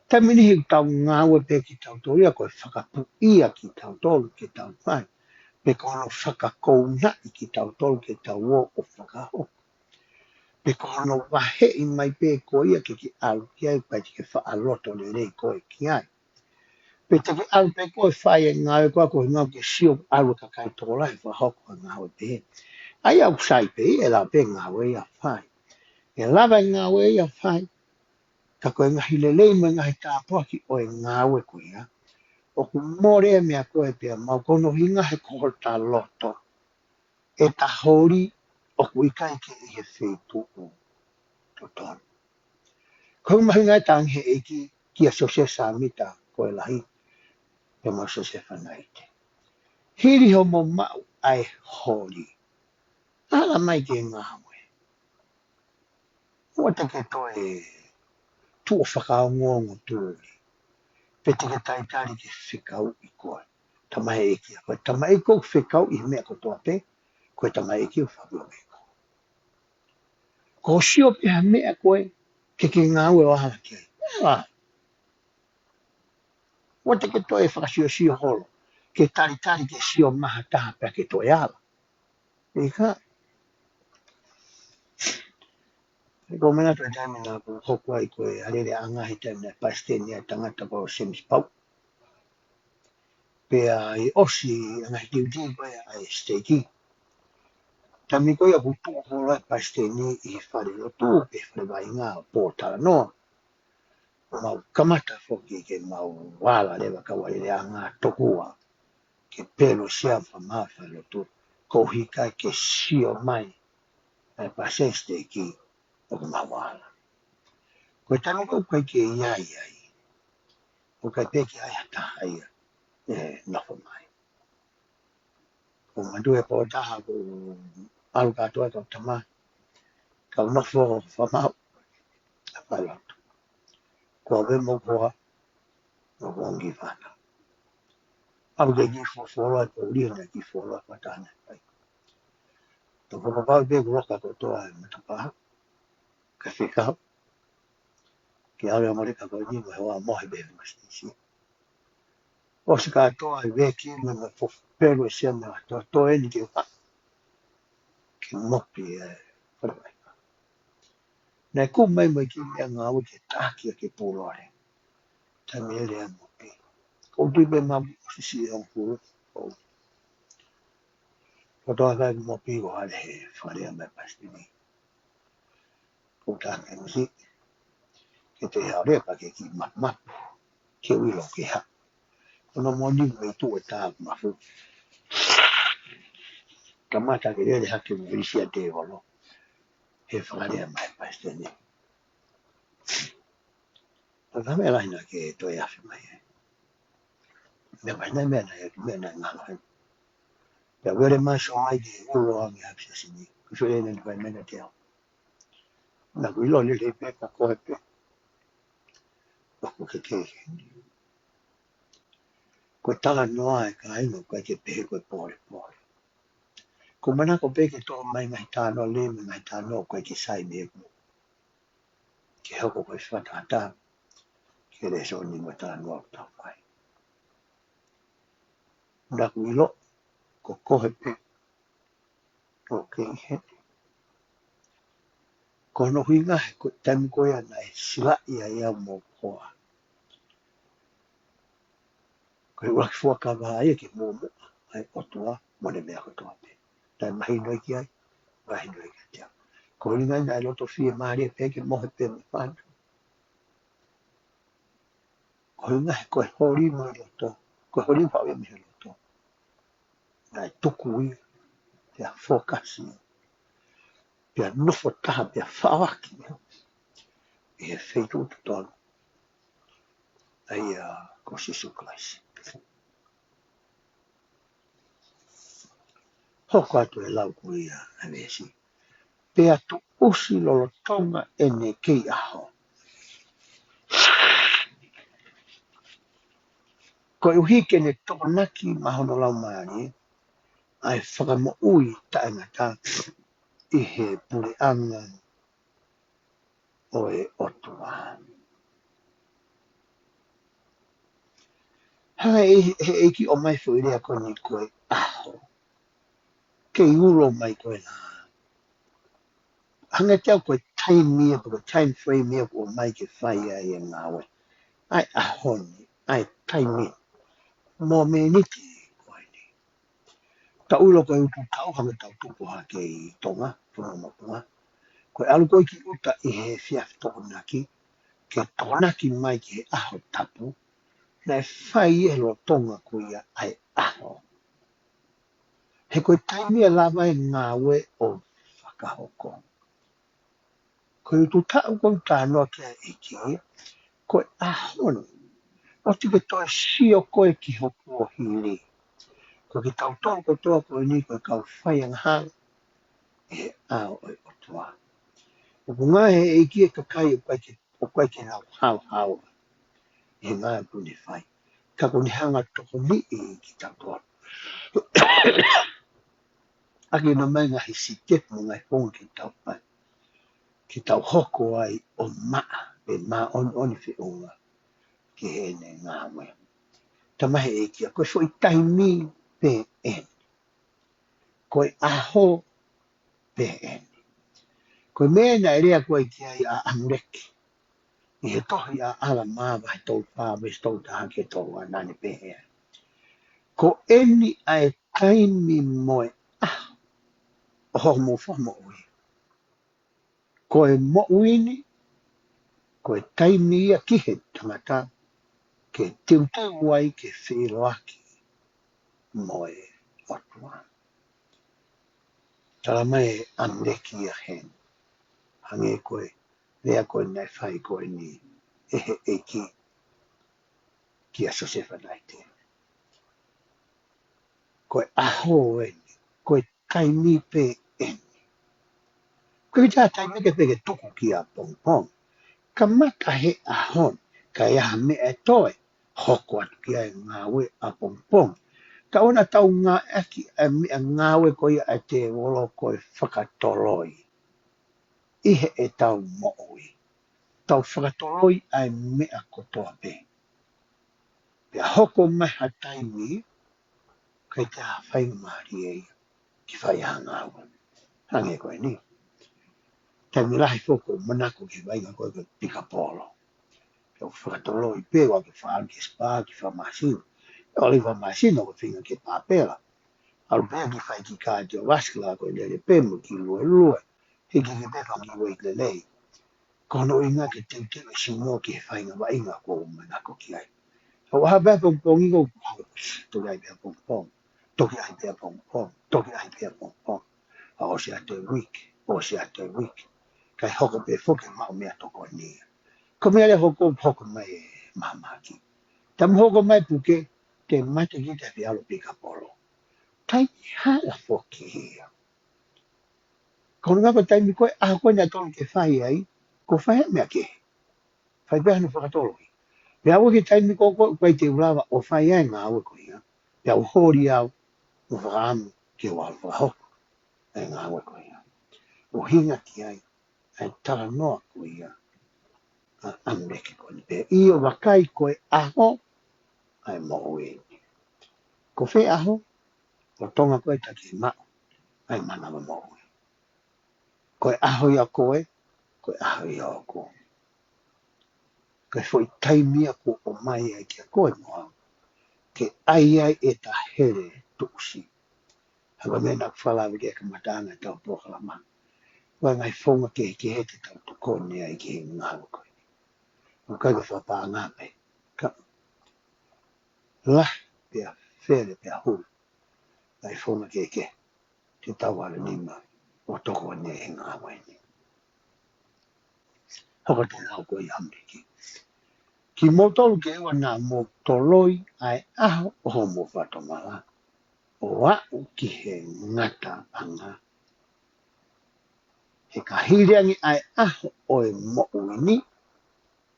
Taimi ni ʻoku tau ngāue pē kitautolu ia ko e fakapuʻia kitautolu ke tau fai. Pe ko hono fakakounaʻi kitautolu ke tau ō ʻo fakahoko. Pe ko hono vaheʻi mai pē ko ia ke ke ʻalu ki ai pea te ke faʻa loto lelei koe ki ai. Pe te ke ʻalu pē koe ʻo fai e ngāue ko ia ko e ngāue ke sio ʻalu e kakai tokolahi ʻo fakahoko e ngāue pehē. ʻA ia ʻoku sai pē ia, ʻe lava pē ngāue ia ʻo fai. ʻE lava e ngāue ia ʻo fai. Ka ko e ngaahi lelei mo e ngaahi tāpuaki ʻo e ngāue ko ia, ʻoku mole e meʻa ko ē pea maʻu, ko hono ʻuhinga he ko hota loto, ʻeta holi ʻoku ʻikai ke ʻi he feituʻu totonu. Ko e mahuʻinga e tangi he ʻEiki kia Siosefa Sāmita ko e lahi, pea mo Siosefa Naite. Hili hoʻomo maʻu ʻa e holi, ala mai ke ngāue. ʻOua te ke toe tuʻu ʻo fakaongoongo tuli. Pe te ke talitali ke fekauʻi koe. Tamaiki ia, ko e tamaiki ʻoku fekauʻi he meʻa kotoa pē, ko e tamaiki ʻoku fakaongoongo. Ko hoʻo sio pē ha meʻa ko ē, ke ke ngāue ʻo ala ki ai. ʻAla. ʻOua te ke toe fakasiosio holo, ke talitali ke sio mai ha taha pea ke toe ala. ʻIkai. Ko e meʻa naʻe toe taimi naʻa ku hoko ai ko e alele ʻa e ngaahi taimi naʻe palesiteni ai e tangata ko Semisi Pau. Pea ʻi he ʻosi ʻa e ngaahi tiuti ko ia ʻa e siteiki. Taimi ko ia ʻoku tuʻu holo ai e palesiteni ʻi he falelotu, pe fale vaʻinga ʻo pōtalanoa. Mau kamata foki ke mau ala leva kau alele ʻa e ngaahi tokua. Ke pelu sia fama falelotu. Ko e ʻuhi ʻikai ke sio mai ʻa e palesiteni siteiki ʻoku mau ala. Ko e taimi ko ē ʻoku ʻikai ke ʻi ai ai. ʻOku ʻikai pē ke ʻi ai ha taha ia ʻe nofo mai. Ko e manatu e pō taha ko e ʻalu kātoa kau tama, kau nofo fakamaau ʻa e falelotu. Ko au pē mo e hoa, mo e hoa ki fana. ʻAlu ke ki fofolo ai pō lia na ki folo ai pātana ai. Tau fakapapau pē kuo loka kotoa e matapā. Ka fekau. Ke ʻalu ʻa Malika ko eni mo e hoa mo he bēve masitisi. ʻOsi kātoa e veki mo e fofo pelu e sia mo e toa, toa eni ke uka. Ke mopi e fale vaʻinga. Naʻe kumi mai mo e kiʻi meʻangāue ke taki ʻa e pulole. Taimi ʻe lea mopi. Ko u tui pē mau ʻosi siʻi hongofulu. Ko u. Ko toa kai mopi ko hale he fale ʻa mai pasipini. Ko u tā kai masi. Ke te hao lea ka ke kiʻi mapumapu. Ke u ʻilo ke hā. Ko hono moʻoni mei tuʻa e tā mafu. Kamata ke lele hake mo ʻIsia te olo. He fale ʻa mai pasipini. Ka ka meʻa lahi naʻa ke toe afe mai ai. Meʻa mai naʻe meʻa naʻe, meʻa naʻe ngalo ai. Pea vele mai so mai ke ulo ange ha pisa sini. Kuso e nani vai mena te au. Naʻa ku ʻilo lelei pē ka ko e pē. ʻOku ke ke. Ko e talanoa e kāinga ʻoku ʻikai ke pehē ko e pōlepole. Ko e manako pē ke tō mai ngaahi talanoa lelei mo e ngaahi talanoa ʻoku ʻikai ke sai mei heʻeku moʻui. Ke hoko ko e fakatātā, ke lēsoni mo e talanoa ʻoku tau fai. Naʻa ku ʻilo, ko koe pē, ʻoku ke ʻi heni. Ko hono ʻuhinga he ko e taimi ko ia naʻe silaʻi ai au mo koe. Ko e ʻuluaki fuakava ia ke muʻomuʻa ai ʻOtua mo ʻene meʻa kotoa pē. Naʻe mahino ki ai, mahino ki ai. Ko e ʻuhinga ia naʻe loto fiemālie pē ke mohe pē mo e fānau. Ko e ʻuhinga he ko e holi mo e loto, ko e holi mo e haʻu ia mei he loto. Naʻe tuku ia, pea fokasi ia. Pea nofo taha, pea faʻoaki ia. ʻI he feituʻu totonu. ʻA ia ko Sīsū Kalaisi. Hoko atu e lau ko ia ʻa e veesi. Pea tuʻusi lolotonga ʻene kei ʻaho. Koeʻuhi ke ne tokonaki maʻa hono laumālie ʻa e fakamoʻui taʻengata ʻi he puleʻanga ʻo e ʻOtua. Hanga ʻe he ʻEiki ʻo ʻomai foʻi lea ko eni ko e ʻaho. Kei ulo mai ko ē lā. Hanga ʻe he ʻEiki ko e taimi ia, pe ko e time frame ia ʻoku ʻomai ke fai ai e ngāue. ʻA e ʻaho ni, ʻa e taimi, mōmeniti ko eni. Tau ʻilo ko e utu taʻu hangē ko ʻetau tupu hake ʻi Tonga, Fonua Motuʻa. Ko e ʻalu ko ē ki ʻuta ʻi he efiafi Tokonaki, ke tokonaki mai ki he ʻaho tapu, naʻe fai ʻi he lolotonga ko ia ʻa e ʻaho. He ko e taimi ia lava e ngāue ʻo fakahoko. Ko e utu taʻu ko ē ʻoku talanoa ki ai e ʻEiki, ko e ʻaho ni. ʻOua te ke toe sio koe ki ho kuohili. Ko kitautolu kotoa ko eni ko e kau faiangahala ʻi he ʻao ʻo e ʻOtua. ʻOku ngāueʻaki ʻe he ʻEiki e kakai ʻoku ʻikai ke, ʻoku ʻikai ke nau haohaoa ʻi he ngāue ʻoku ne fai. Ka ʻoku ne hanga ʻo tokoniʻi kitautolu. ʻAki ʻene ʻomai e ngaahi sitepu mo e ngaahi founga ke tau fai. Ke tau hoko ai ʻo maʻa, pe māʻoniʻoni feʻunga ki heʻene ngāue. Talamai ʻe he ʻEiki ia, ko e foʻi taimi pē eni. Ko e ʻaho pē eni. Ko e meʻa naʻe lea ko ē ki ai ʻa ʻAmuleki ʻi he tohi ʻa ʻAlamā vahe tolu fā veesi tolu taha ki he tolu ua, naʻa ne pehē ai, ko eni ʻa e taimi mo e ʻaho ʻo hoʻomou fakamoʻui. Ko e moʻui ni, ko e taimi ia ki he tangata ke teuteu ai ke feʻiloaki mo e ʻOtua. Talamai ʻe ʻAmuleki ia heni, hangē ko e lea ko ē naʻe fai ko eni ʻe he ʻEiki kia Siosefa Naiteni. Ko e ʻaho eni, ko e taimi pē eni. Ko e taimi ke pē ke tuku ki ʻapongipongi. Kamata he ʻaho ni, ka ʻi ai ha meʻa ʻe toe hoko atu ki ai e ngāue ʻapongipongi. Ka ʻoua naʻa tau ngāueʻaki e meʻangāue ko ia ʻa e tēvolo ko e fakatoloi ʻi heʻetau moʻui. Tau fakatoloi ʻa e meʻa kotoa pē. Pea hoko mai ha taimi, ʻikai toe ʻi ai ha faingamālie ia ke fai ha ngāue. Hangē ko eni. Taimi lahi foki ʻoku ou manako ki he vaʻinga ko ē ko e pikapolo. Pea u fakatoloi pē, ʻoua ke fai ki he sipā, ki fakamāsina. ʻOku ʻi ai e fakamāsina ʻoku feinga ke pāpela. ʻAlu pē ki he fai ki he kātiovasikula ko e lele pē mo e kiʻi luelue. Hiki hiki pē fanga kiʻi ueiti lelei. Ko hono ʻuhinga ke teuteu e sino ki he faʻahinga vaʻinga ʻoku ou manako ki ai. ʻO ʻaho pē ʻapongipongi ʻoku ou hau, toki ʻai pē ʻapongipongi, toki ʻai pē ʻapongipongi, toki ʻai pē ʻapongipongi. ʻA ʻosi atu e uike, ʻosi atu e uike. Kae hoko pē foki e maʻu meʻatokoni ia. Ko e meʻa leva ʻoku hoko mai e mahamahaki. Taimi hoko mai e puke, te mate kita ʻi he ʻalu pikapolo. Taimi hala foki ia. Ko hono ʻuhinga ko e taimi ko ē, ʻaho ko ē naʻe totonu ke fai ai, ko e fai e meʻa kehe. Fai pē hano fakatoloi. Pea ʻoku ʻi ai e taimi ko ē ʻoku ʻikai te u lava ʻo fai ai e ngāue ko ia. Pea u holi au, mo fakaʻamu ke u ʻalu fakahoko e ngāue ko ia. ʻUhinga ki ai ʻa e talanoa ko ia ʻa ʻAmuleki ko eni pē. ʻIo, vakai, ko e ʻaho ʻa e moʻui ni. Ko fē ʻaho? Ko Tonga ko ē taki maʻu ʻa e mānava moʻui. Ko e ʻaho ia ʻoʻoku, ko e ʻaho ia ʻoʻoku. Ko e foʻi taimi ia kuo ʻomai ai kia koe mo au ke ʻai ai ʻeta hele tuʻusi. Hangē ko e meʻa naʻa ku fakalave ki ai he kamataʻanga ʻetau polokalama. Ko e ngaahi founga kehekehe te tau tokoni ai ki he ngāue ko eni. ʻOku ʻikai ko e fakapaʻanga pē. Ka lahi pea fele pea hulu. Ngaahi founga kehekehe te tau ala nima ʻo tokoni ai he ngāue ni. Hoko atu e lau ko ia ʻa ʻAmuleki. Kimoutolu ke ʻoua naʻa mou toloi ʻa e ʻaho ʻo hoʻomou fakatomala, ʻo aʻu ki he ngataʻanga. He ka hili ange ʻa e ʻaho ʻo e moʻui ni,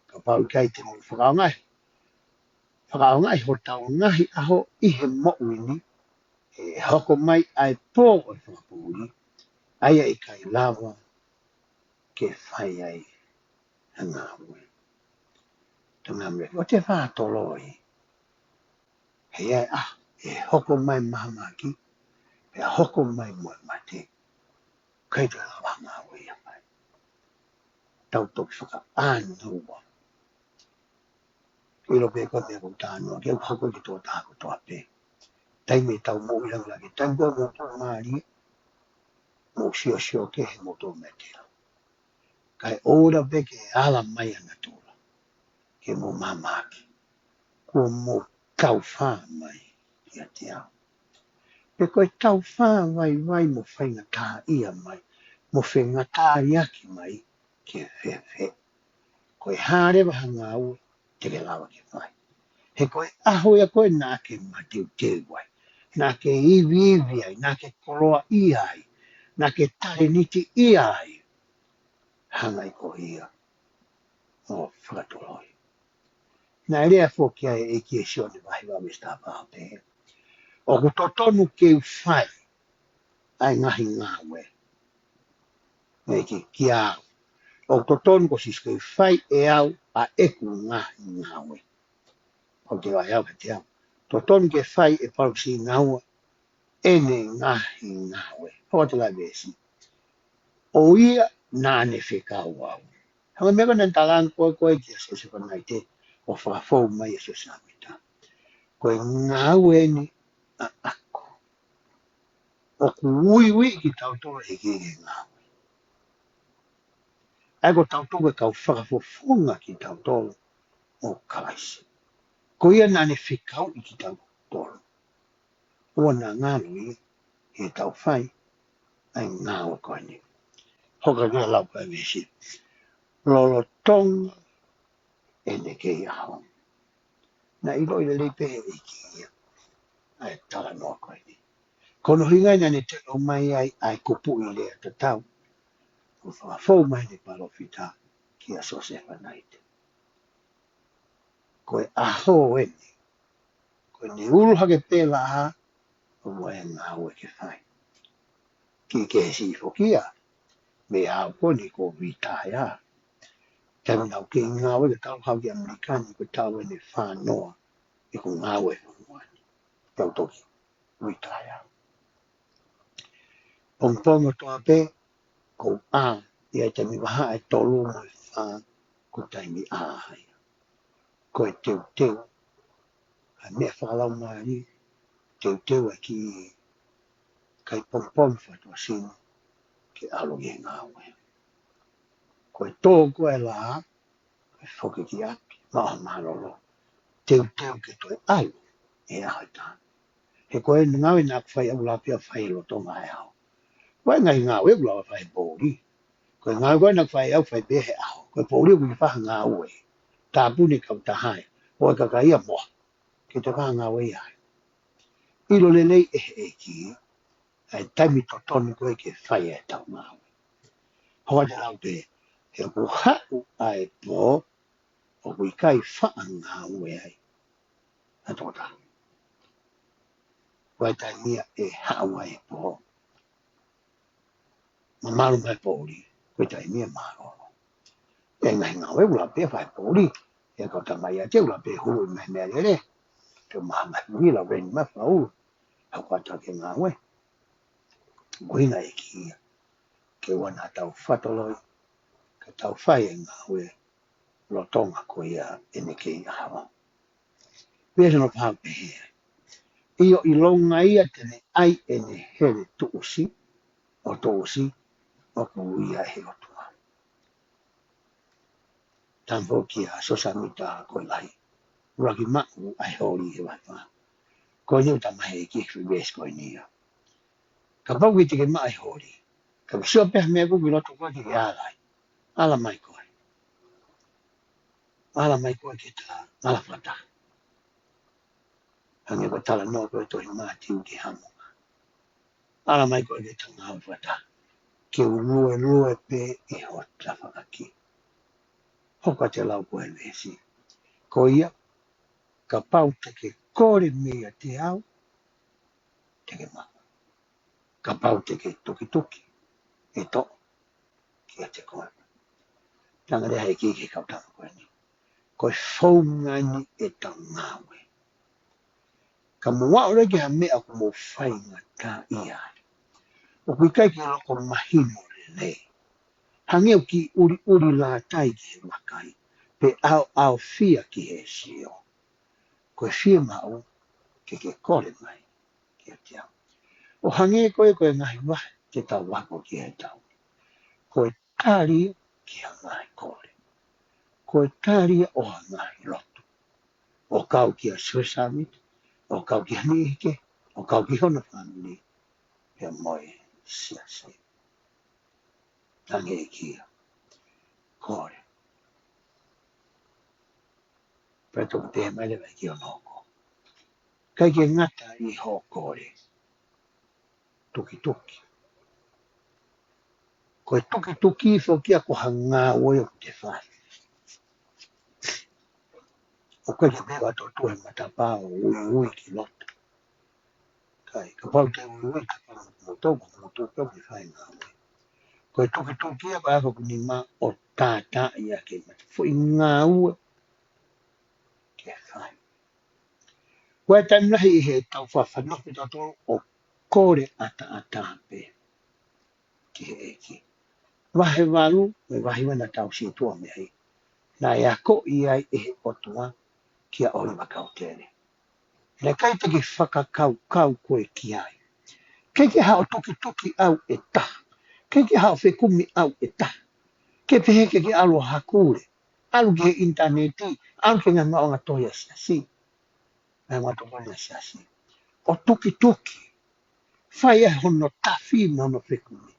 kapau ʻikai te mou fakaʻaongaʻi, fakaʻaongaʻi hotau ngaahi ʻaho ʻi he moʻui ni, ʻe hoko mai ʻa e pō ʻo e fakapoʻuli, ʻa ia ʻe ʻikai lava ke fai ai ha ngāue. Tangata mea, ʻoua te fātoloi. He ʻe ʻi ai ʻa e hoko mai mahamaki, pea hoko mai mo e mate. ʻIkai te lava ha ngāue ia mai. Tau toki fakaʻānaua. ʻIlo pē ko e meʻa ʻoku ou talanoa ki ai, ʻoku hoko ki he tokotaha kotoa pē. Taimi ʻetau moʻui langa ke taimi ko ē mou tuʻumālie, mou siosio kehe mo e tō mea tela. Kae ʻoua pē ke ala mai ʻa natula ke mou mahamaki, kuo mou taufā mai kiate au. Pe ko e taufā vaivai mo faingataʻaʻia mai, mo fengāueʻaki mai, ke fēfē. Ko e hā leva ha ngāue te ke lava ke fai. He ko e ʻaho ia ko ē naʻa ke mateuteu ai, naʻa ke iviivi ai, naʻa ke koloaʻia ai, naʻa ke talēnitiʻia ai, hanga ʻe koe ia ʻo fakatoloi. Naʻe lea foki ai ʻa e ʻEiki ʻi Sione vahe ua veesi taha fā ʻo pehē, ʻoku totonu ke u fai ʻa e ngaahi ngāue. Naʻe ʻEiki kia au. ʻOku totonu ko Sīsū ke u fai ʻe au ʻa ʻeku ngaahi ngāue. ʻOku te vahe au kiate au. Totonu ke fai ʻe Paula Sinaua ʻene ngaahi ngāue. Hoko atu e veesi. ʻO ia naʻa ne fekau au. Hanga meʻa ko ē naʻa ne talaange ko ē ko ē kia Siosefa Naite ʻo fakafou mai ʻa Siosefa Samita. Ko e ngāue eni ʻaʻaku. ʻOku uiuiʻi kitautolu ʻe he ʻEiki ki he ngāue. ʻA ia ko tautolu ko e kau fakafofonga kitautolu ʻo Kalaisi. Ko ia naʻa ne fekauʻi kitautolu. ʻOua naʻa ngalo ia heʻetau fai ʻa e ngāue ko eni. Hoko atu e lau ko ē veesi. Lolotonga ʻene kei ʻaho. Naʻe ʻiloʻi lelei pē ʻe he ʻEiki ia ʻa e talanoa ko eni. Ko hono ʻuhinga ia naʻa ne teʻo mai ai ʻa e kupuʻi lea tatau ʻoku fakafou mai ʻe he palōfita kia Siosefa Naite. Ko e ʻaho eni, ko ʻene ʻulu hake pē laʻā, ʻoku ʻi ai e ngāue ke fai. Kiʻi kehe siʻi foki ia mei he ʻaho ko eni kuo vitaia. Taimi naʻa ku kei ngāue ke tau haʻu ki ʻAmelika ni, ko e taʻu eni ʻe fā noa ʻeku ngāue he fonua ni. Tau toki vitaia. Pongipongi kotoa pē, ʻoku ou ʻā ia he taimi vahaʻa ʻe tolu mo e fā, ko e taimi ʻā ia. Ko e teuteu ʻa e meʻa fakalaumālie, teuteu ʻa e kiʻi kai pongipongi fakatuʻasino ke ʻalu ki he ngāue. Ko e tō ko ē e laʻā, ko e foki ki ʻapi, maʻu ha mālōlō. Teuteu ke toe ʻalu he ʻaho ʻe taha. He ko e ngāue naʻa ku fai ʻoku lava pē ʻo fai he lolotonga e ʻaho. Ko e ngaahi ngāue ʻoku lava fai he poʻuli. Ko e ngāue ko ē naʻa ku fai ʻoku fai pē he ʻaho. Ko e poʻuli ʻoku ʻikai fai ha ngāue. Tāpuni kautaha ē, ʻo e kakai ia mo. Ke te fai ha ngāue ia ai. ʻIlo lelei ʻe he ʻEiki ʻa e taimi totonu ko ē ke fai ʻetau ngāue. Hoko atu e lau pē, he ʻoku haʻu ʻa e pō, ʻoku ʻikai faʻa ngāue ai ha tokotaha. Ko e taimi ia ʻe haʻu ai e pō, mamalu mai e poʻuli, ko e taimi ia ʻe mālōlō. ʻE ngaahi ngāue ʻoku lava pē fai he poʻuli, ʻe kau tamai ʻiate ʻoku lava pē hulu ʻi he meʻalele. Ke maha mai mui la weni mai fau, hau kata ke ngāue. Ko e ʻuhinga ʻe ʻEiki ia ke ʻoua naʻa tau fakatoloi, ka tau fai e ngāue lolotonga ko ia ʻene kei ʻaho. Pea hono pehē, ʻio ʻilonga ia te ne ʻai ʻene hele tuʻusi, ʻo tuʻusi, ʻoku ui ia ʻe he ʻOtua. Tala foki ʻa Siosefa Samita ko e lahi. ʻUluaki maʻu ʻa e holi he vahe fā. Ko eni ʻoku tala mai ʻe he ʻEiki he veesi ko eni ia. Kapau ʻoku ʻikai te ke maʻu e holi, ka ke sio pē ha meʻa ʻoku ʻi loto koe ke ke ala ai, ala mai koe. Ala mai koe ke ta ala fakataha. Hangē ko e talanoa ko ē ʻa e tohi Mātiu ki he hamonga. Ala mai koe ke ta ngāue fakataha. Ke u luelue pē ʻi ho tafaʻaki. Hoko atu e lau ko ē veesi. Ko ia, Kapau te ke kole meiate au, te ke maʻu. Kapau te ke tukituki, ʻe toʻo kiate koe. Talaange leva ʻe he ʻEiki ki he kau tama ko eni, ko e founga eni ʻetau ngāue. Ka mou aʻu leva ki ha meʻa ʻoku mou faingataʻaʻia ai, ʻoku ʻikai ke loko mahino lelei, hangē ʻoku kiʻi ʻuliʻuli lātai ki he vakai, pe ʻaoʻaofia ki he sio, ko e fiemaʻu ke ke kole mai kiate au. ʻO hangē ko e, ko e ngaahi vahe te tau ako ki he taʻu ni, ko e tali ki ha ngaahi kole, ko e tali ʻo ha ngaahi lotu, ʻo kau kia Suesamit, ʻo kau ki ha niʻihi kehe, ʻo kau ki hono fāmili, pea mo e siasi. Talaange ʻe he ʻEiki ia, kole. Pea toki pehē mai leva ʻEiki ʻo noko, ʻikai ke ngata ʻi hoʻo kole, tukituki. Ko e tukituki foki ia ko ha ngāue ʻoku te fai. ʻOku ʻikai ke pehē ʻoku tō tuʻu he matapā ʻo uiui ki loto. ʻIkai, kapau te uiui ka pau mo tō, mo tō pē ke fai ngāue. Ko e tukituki ia ko e ako ʻoku nima ʻo tātaaʻi ʻa e mata, foʻi ngāue ke fai. Ko e taimi lahi ʻi heʻetau fafanofo tautolu ʻo kole ʻataʻatā pē ki he ʻEiki. Vahe valu, mo e vahe ua naʻa tau sio tuʻa mei ai, naʻe akoʻi ai ʻe he ʻOtua kia ʻOliva Kautele, naʻe ʻikai te ke fakakaukau koe ki ai. ʻIkai ke haʻo tukituki ʻau ʻe taha. ʻIkai ke haʻo fekumi ʻau ʻe taha. Ke pehē ke ke ʻalu ʻo hakule, ʻalu ki he ʻinitaneti, ʻalu ki he ngaahi maʻuʻanga tohi ʻa e siasi, ngaahi maʻuʻanga tohi ʻa e siasi, ʻo tukituki, fai ʻa hono tafi mo hono fekumi,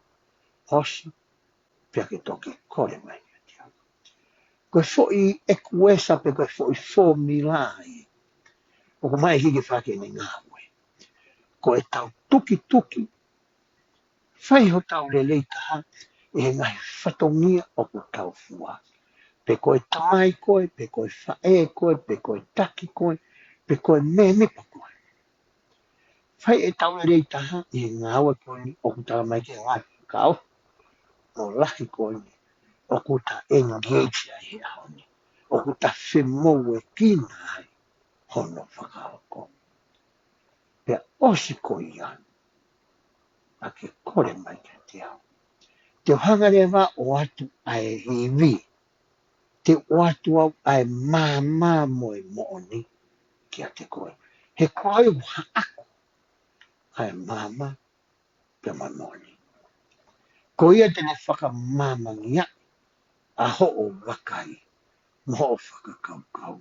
ʻosi pea ke toki kole mai kiate au. Ko e foʻi ʻekuesa pe ko e foʻi fōmula ia ʻoku ʻomai ʻe he ʻEiki ke fai ʻene ngāue. Ko ʻetau tukituki, fai hotau lelei taha ʻi he ngaahi fatongia ʻoku tau fua. Pe ko e tamai koe, pe ko e faʻē koe, pe ko e taki koe, pe ko e mēmipa koe. Fai ʻetau lelei taha ʻi he ngāue ko eni ʻoku tala mai ki he ngaahi fakaʻosi mo lahi ko eni ʻoku ta engage ai he ʻaho ni, ʻoku ta femoʻuekina ai hono fakahoko. Pea ʻosi ko ia, ʻa ke kole mai kiate au. Te u hanga leva ʻo ʻoatu ʻa e ivi, te u ʻoatu au ʻa e maama mo e moʻoni kiate koe. He ko au ʻoku haʻaku ʻa e maama pea mo e moʻoni. Ko ia te ne fakamāmangia ʻa hoʻo vakai mo hoʻo fakakaukau.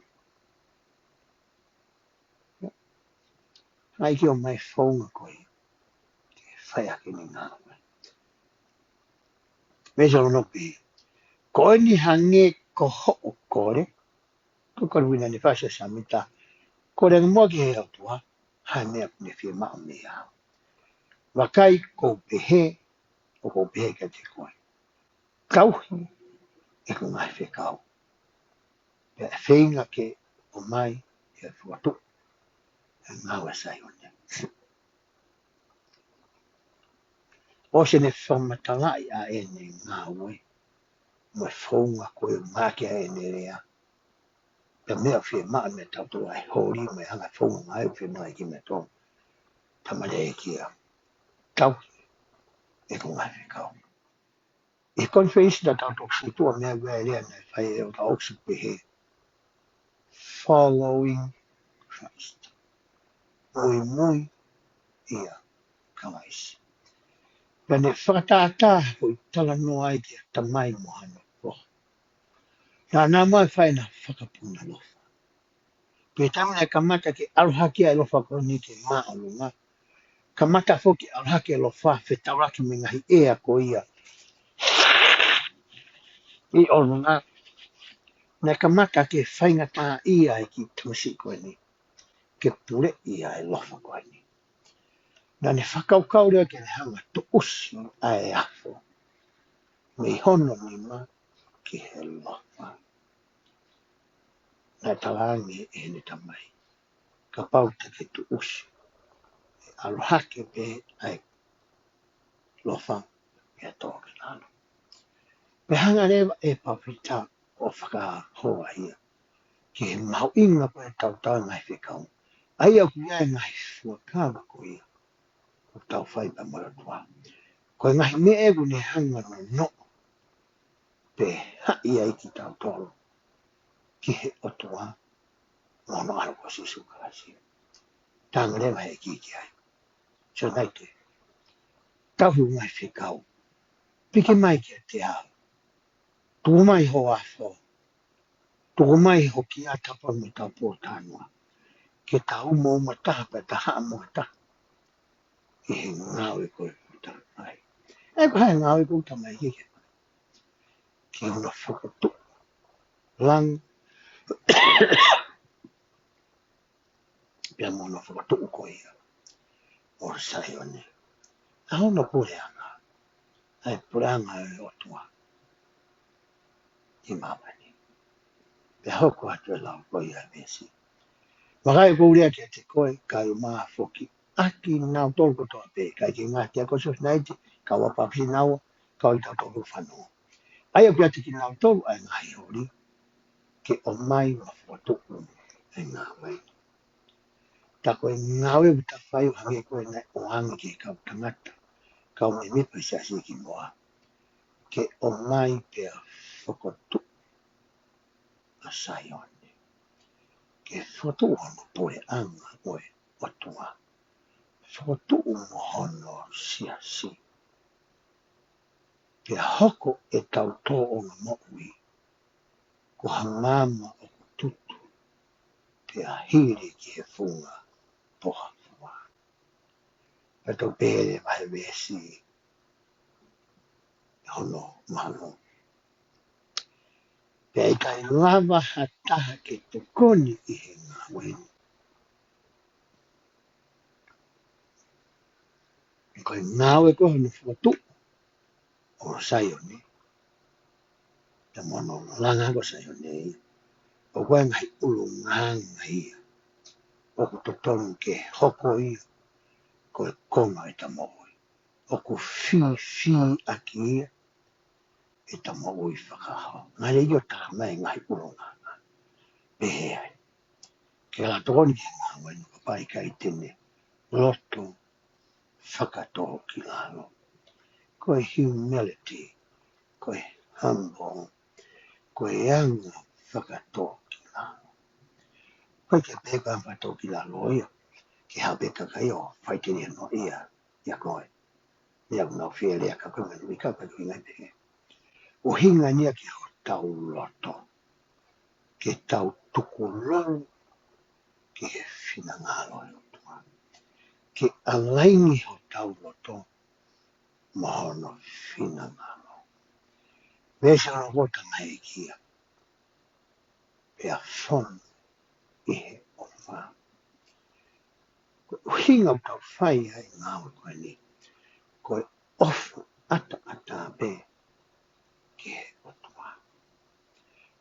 ʻAi ke ʻomai founga ko ia ke fai ʻaki ʻene ngāue. Mei Solomone pē, ko eni hangē ko hoʻo kole, ko e kole ʻa Suesamita, kole ange muʻa ki he ʻOtua ha meʻa ʻoku ne fiemaʻu mei au. Vakai, ʻoku ou pehē, ʻoku ou pehē kiate koe, tauhi ʻeku ngaahi fekau, pea ʻe feinga ke ʻomai ʻe he fokotuʻu ʻo e ngāue ʻa Saione. ʻOsi ʻene fakamatalaʻi ʻa ʻene ngāue mo e founga ko e ʻumaʻā ʻa ʻene lea, pea meʻa ʻoku fiemaʻu meiate kitautolu ʻa e holi mo e anga e founga ngāue ʻoku fiemaʻu ʻe he ʻEiki meiate kitautolu. Talamai ʻe he ʻEiki ia, tauhi ʻeku ngaahi fekau. ʻI he konifelenisi naʻa tau toki sio tuʻa mei ai, ʻa e lea naʻe fai ʻe ʻOtaʻosi pehē, Following Christ. Muimui ʻia Kalaisi. Pea ne fakatātā ko e talanoa ai ki he tamai mo hono foha. Naʻa na ō mai ʻo fai ʻena fakapunaʻalofa. Pea taimi naʻe kamata ke ʻalu hake ai e ʻalofa ko eni ki māʻolunga, kamata foki ʻalu hake e ʻalofa fetaulaki mo e ngaahi ʻea ko ia ʻi ʻolunga, naʻe kamata ke faingataʻaʻia e kiʻi tamasiʻi ko eni ke puleʻi ʻa e ʻalofa ko eni. Naʻa ne fakakaukau leva ke ne hanga ʻo tuʻusi ʻa e afo mei hono nima ki he ʻalofa. Naʻe talaange ʻe heʻene tamai, kapau te ke tuʻusi, ʻe ʻalu hake pē ʻa e ʻaloʻofa, pea tō ki lalo. Pea hanga leva ʻe he palōfita ʻo fakahoa ia ki he mahuʻinga ko ē ʻetau tauhi ngaahi fekau. ʻA ia ʻoku ʻi ai e ngaahi fuakava ko ia ʻoku tau fai pea mo e ʻOtua. Ko e ngaahi meʻa ʻoku ne hanga ʻo nonoʻo pe haʻi ai kitautolu ki he ʻOtua mo hono ʻAlo ko Sīsū Kalaisi. Tanga leva he ʻEiki ki ai. Sio naite, tauhi ngaahi fekau. Piki mai kiate au. Tuku mai ho afo. Tuku mai ho kiʻi ʻatapā mo e taupotu ʻa e ʻOtua. Ke tau uma uma taha pea tau haʻamo taha ʻi he ngāue ko ē ʻoku tau fai. ʻE ko e hā e ngāue ʻoku tau mai ki he, ki hono fokotuʻu langi pea mo hono fokotuʻu ko ia ʻo Saione. ʻA hono puleʻanga, ʻa e puleʻanga ʻo e ʻOtua ʻi māmani. Pea hoko atu e lau ko ia ʻa e veesi. Vakai, ʻoku ou lea kiate koe, kae ʻumaʻā foki ʻa kinautolu kotoa pē, ʻikai ke ngata ai ko Siosefa Naite, kau ʻa Papasi Naua, kau ʻi tautolu fanongo. ʻA ia ʻoku ʻiate kinautolu ʻa e ngaahi holi, ke ʻomai mo fokotuʻu e ngāue. Tā ko e ngāue ʻoku ta fai ʻo hangē ko e naʻe ʻoange ki he kau tangata, kau mēmipa ʻi he siasi ki muʻa. Ke ʻomai pea fokotuʻu ʻa Saione. Ke fokotuʻu hono puleʻanga ʻo e ʻOtua. Fokotuʻu mo hono siasi. Pea hoko ʻetau tōʻonga moʻui ko ha maama ʻoku tutu, pea hili ki he funga pohafua. Pea tau pehē leva he veesi hono valu. Pea ʻikai lava ha taha ke tokoni ʻi he ngāue ni. Ko e ngāue ko hono fokotuʻu ʻo Saione, pea mo hono langa ko Saione, ʻoku ʻi ai e ngaahi ʻulungaanga ia ʻoku totonu ke hoko ia ko e konga ʻeta moʻui. ʻOku fīfīʻaki ia ʻeta moʻui fakaʻaho. Ngaahi lelei ʻo tā mai e ngaahi ʻulungaanga. Pehē ai, ke la tokoni ki he ngāue ni kapau ʻe ʻikai te ne loto fakatō ki lalo. Ko e humility, ko e humble, ko e anga fakatō ki lalo. Ko e ke pehē ko e anga fakatō ki lalo ia, ke hape kakai ʻo faiteliha noa ia, ia ko e. Ia ʻoku nau fie lea ka ko e manu i ka ka ki ngai pehē. ʻUhinga ni ia ki hotau loto. Ke tau tukulolo ki he finangalo ʻo e ʻOtua. Ke ʻalaini hotau loto mo hono finangalo. Veesi hono ua, tanga ʻe ia, pea fonu ʻi he ʻofa. Ko e ʻuhinga ʻoku tau fai ai e ngāue ko eni, ko e ʻofa ʻataʻatā pē ki he ʻOtua.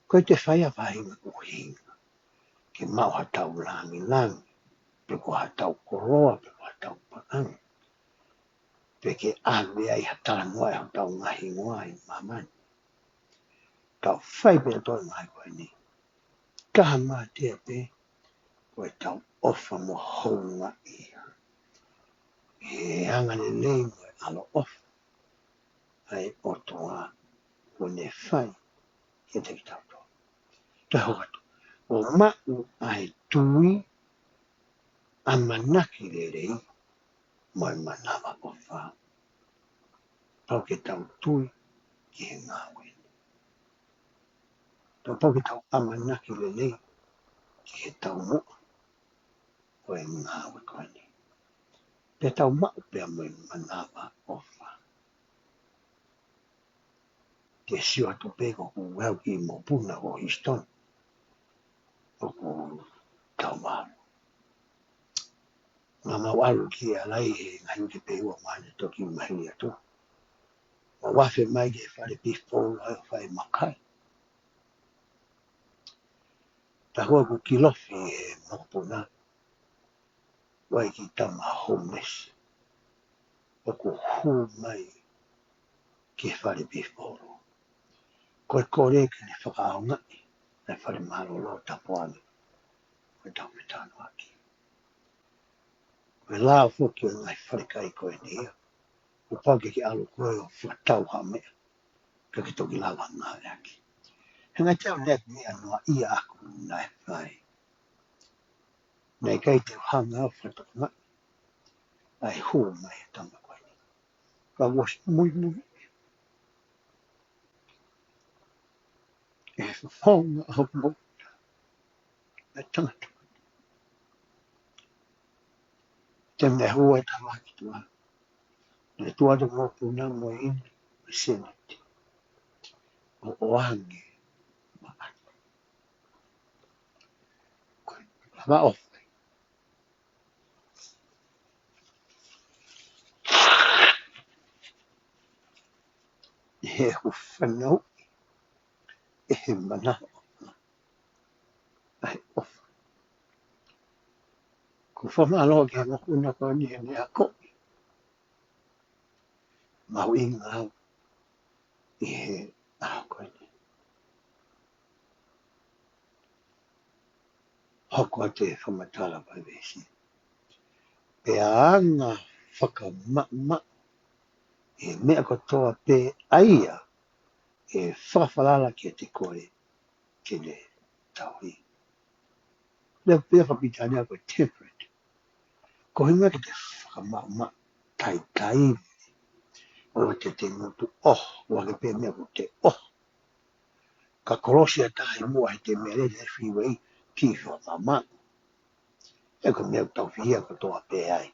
ʻIkai te fai ha faʻahinga ʻuhinga ke maʻu haʻatau langilangi, pe ko haʻatau koloa, pe ko haʻatau paʻanga, pe ke ʻave ai ha talanoa ʻi hotau ngaahi hingoa ʻi māmani. Tau fai pē ʻa e ngāue ko eni, ka ha mātea pē ko ʻetau ʻofa mo houngaʻia. He anga lelei mo e ʻaloʻofa ʻa e ʻOtua kuo ne fai kiate kitautolu. Toe hoko atu, ʻo maʻu ʻa e tui, ʻamanaki lelei, mo e manavaʻofa. Pau ke tau tui ki he ngāue ni. Pea pau ke tau ʻamanaki lelei ki he taumuʻa ʻo e ngāue ko eni. Pea tau maʻu pea mo e manavaʻofa. Ke sio atu pē ko ʻeku lau ki he mokopuna ko Houston. ʻOku tau malu. Naʻa mau ʻalu ki ʻAlai he ngaahi uike pē ʻe ua mei ai, toki maheni atu. Mau afe mai ki he fale pisi pou ʻo fai makai. Tā ko ʻeku kilofi he mokopuna, ʻa e kiʻi tama homeless ʻoku hū mai ki he fale pīpolo. Ko e kole ke ne fakaʻaongaʻi ʻa e fale mālōlō tapu ange ʻo e tau fetanoaki. Ko e lao foki ʻo e ngaahi falekai ko eni ia, kuo pau ke ke ʻalu koe ʻo fakatau ha meʻa, ka ke toki lava ngāueʻaki. He ngaahi taimi ʻoku meʻa noaʻia ʻaku naʻe fai. Naʻe ʻikai te u hanga ʻo fakatokangaʻi ʻa e hū mai ʻa e tama ko eni. Ka ʻoku ou muimui ʻi he fofonga ʻo e moʻui ʻa e tangata. Taimi naʻe hū ai ʻa e tama ki tuʻa, naʻe tuʻu atu e mokopuna mo e inu ʻa e seniti ʻo ʻoange maʻa. Ko e lava ʻofa ʻi heʻeku fanauʻi ʻe he manaʻo ʻa e ʻofa. ʻOku ou fakamālō ki he mokopuna ko eni he meʻa ko ē. Mahuʻinga au ʻi he ʻaho ko eni. Hoko atu e fakamatala ʻa e veesi. Pea anga fakamaʻumaʻu ʻi he meʻa kotoa pē ʻa ia ʻe fakafalala kiate koe ke ne tauhi. Lea pē fakapilitānia ko e temperate. Ko e ʻuhinga ke te fakamaʻumaʻu, taʻetaimi, ʻo te te ngutu ʻo, ʻoange pē meʻa ʻoku te ʻo. Ka kolosi ʻa taha ʻi muʻa he te meʻa lele he freeway, kiʻi fakamaʻumaʻu. He ko e meʻa ʻoku tau fihia kotoa pē ai.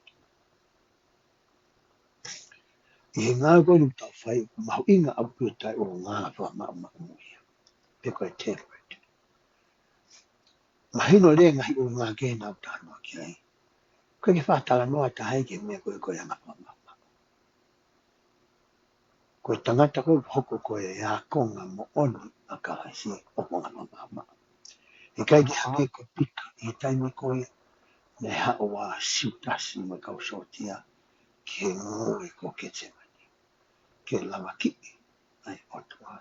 ʻI he ngāue ko eni ʻoku tau fai, mahuʻinga ʻaupito ʻa e ʻulungaanga fakamaʻumaʻu ia. Pe ko e temperate. Mahino lelei e ngaahi ʻulungaanga kehe naʻa tau talanoa ki ai. Ko e ke fakatalanoa taha ia ki he meʻa ko ē ko e anga fakamaʻumaʻu. Ko e tangata ko ē ʻoku hoko ko e ākonga moʻoni ʻa Kalaisi ʻoku anga fakamaʻumaʻu. ʻIkai ke hangē ko Pita ʻi he taimi ko ia naʻe haʻu ʻo ʻa Siutasi mo e kau sōtia ki he ngoue ko Ketisemani. Ke lavakiʻi ʻa e ʻOtua.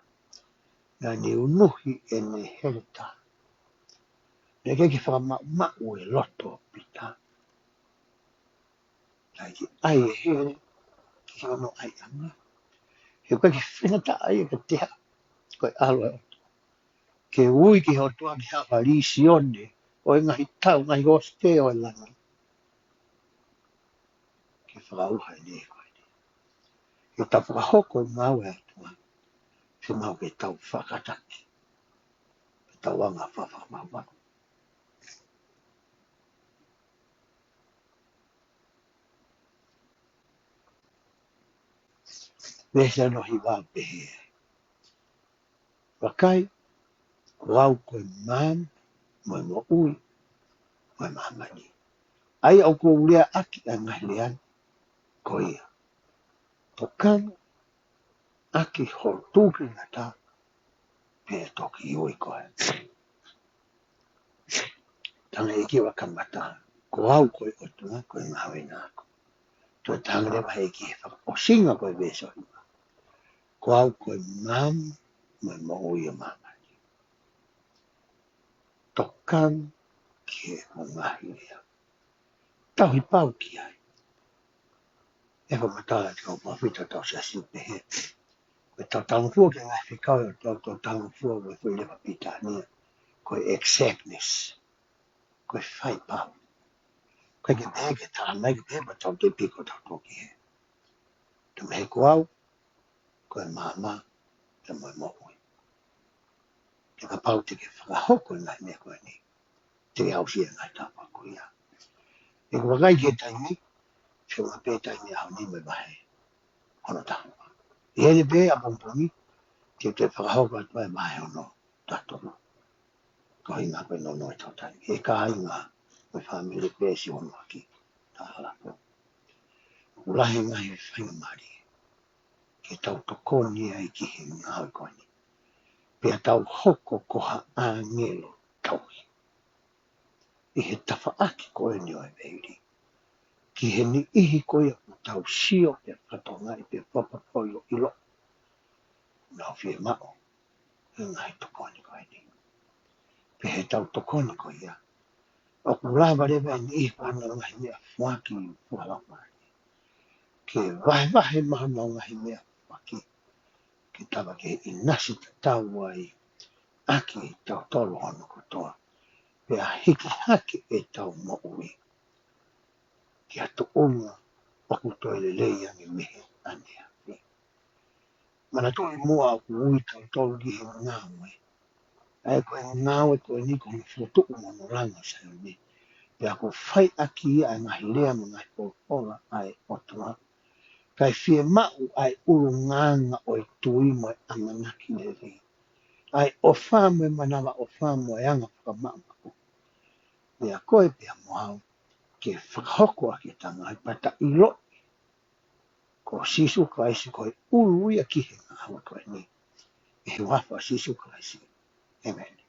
Naʻa ne unuhi ʻene heletā. Naʻe ʻikai ke fakamaʻumaʻu e loto ʻo Pita. Naʻe ʻikai ke ʻai e hele ki hono ʻaiʻanga. He ʻoku ʻikai ke faingataʻa ia kiate ia ko e ʻAlo ʻo e ʻOtua. Ke ui ki he ʻOtua ke haʻu ʻa Lisione ʻo e ngaahi tau, ngaahi hosipeli ʻo e langi. Ke fakaʻuha ʻene ko eni. Ke tau fakahoko e ngāue ʻa e ʻOtua. Ke mau ke tau fakataki. Ke tau anga fakamaʻumaʻu. Veesi hono hiva ʻoku pehē. Vakai, ko au ko e maama, mo e moʻui, mo e māmani. ʻA ia ʻoku ou lea ʻaki ʻa e ngaahi lea ni, ko ia. Tokanga ʻaki ho tūkingata, pea toki ui koe. Talaange ʻe he ʻEiki ʻo kamata, ko au ko e ʻOtua, ko e ngāue naʻaku. Toe talaange leva ʻe he ʻEiki he fakaʻosinga ko e veesi hono hiva. Ko au ko e maama mo e moʻui ʻo māmani. Tokanga ki heʻeku ngaahi lea. Tauhi pau ki ai. ʻE fakamatala ʻe he kau palōfita ʻo e Siasi ʻo pehē. Ko e tau talangofua ki he ngaahi fekau ʻo e tau talangofua ʻo e foʻi lea fakapilitānia. Ko e exactness. Ko e fai pau. Ko e ke pehē ke tala mai ke pehē pea tau te piko tau toki he. Tau meʻa ko au, ko e maama, pea mo e moʻui. Ke kapau te ke fakahoko e ngaahi meʻa ko eni. Te ke aʻusia e ngaahi tapa ko ia. ʻE ko vakai ki he taimi, ke ua pē taimi ʻaho ni mo e vahe hono taha ua. ʻI heʻene pē ʻapongipongi, ke te fakahoko atu ʻa e vahe hono taha tolu. Ko e ʻuhinga ko e nounou e tau taimi. ʻE kāinga mo e fāmili pē si hono aki. Taha lako. ʻOku lahi e ngaahi faingamālie. Ke tau tokoni ai ki he ngāue ko eni. Pea tau hoko ko ha ʻāngelo tauhi. ʻI he tafaʻaki ko eni ʻo e veili. ki he niʻihi ko ia ʻoku tau sio pea fakatokangaʻi pea fakapapauʻi ʻo ʻilo ʻoku nau fiemaʻu ʻa e ngaahi tokoni ko eni. Pea ʻi heʻetau tokoni ko ia, ʻoku lava leva ʻe he niʻihi ko ē ʻoku nau ngaahi meʻafoaki ʻi he Fuakava Vakamoʻui ke vahevahe mai honau ngaahi meʻafoaki ke tau kei ʻinasi tatau ai ʻaki kitautolu hono kotoa, pea hiki hake ʻetau moʻui ki ha tuʻunga ʻoku toe lelei ange mei he ʻaneafi. Manatuʻi muʻa ʻoku ui kitautolu ki he ngāue. ʻA ia ko e ngāue ko eni ko hono fokotuʻu mo hono langa ʻo Saione. Pea ʻoku fai ʻaki ia ʻa e ngaahi lea mo e ngaahi folofola ʻa e ʻOtua. Kae fiemaʻu ʻa e ʻulungaanga ʻo e tui mo e ʻamanaki lelei, ʻa e ʻofa mo e manavaʻofa mo e anga fakamaʻumaʻu. Pea ko e pea mo au ke fakahoko ʻaki ʻetau ngaahi pata ʻilo ko Sīsū Kalaisi ko e ʻulu ia ki he ngāue ko eni. ʻI he huafa ʻo Sīsū Kalaisi. ʻĒmeni.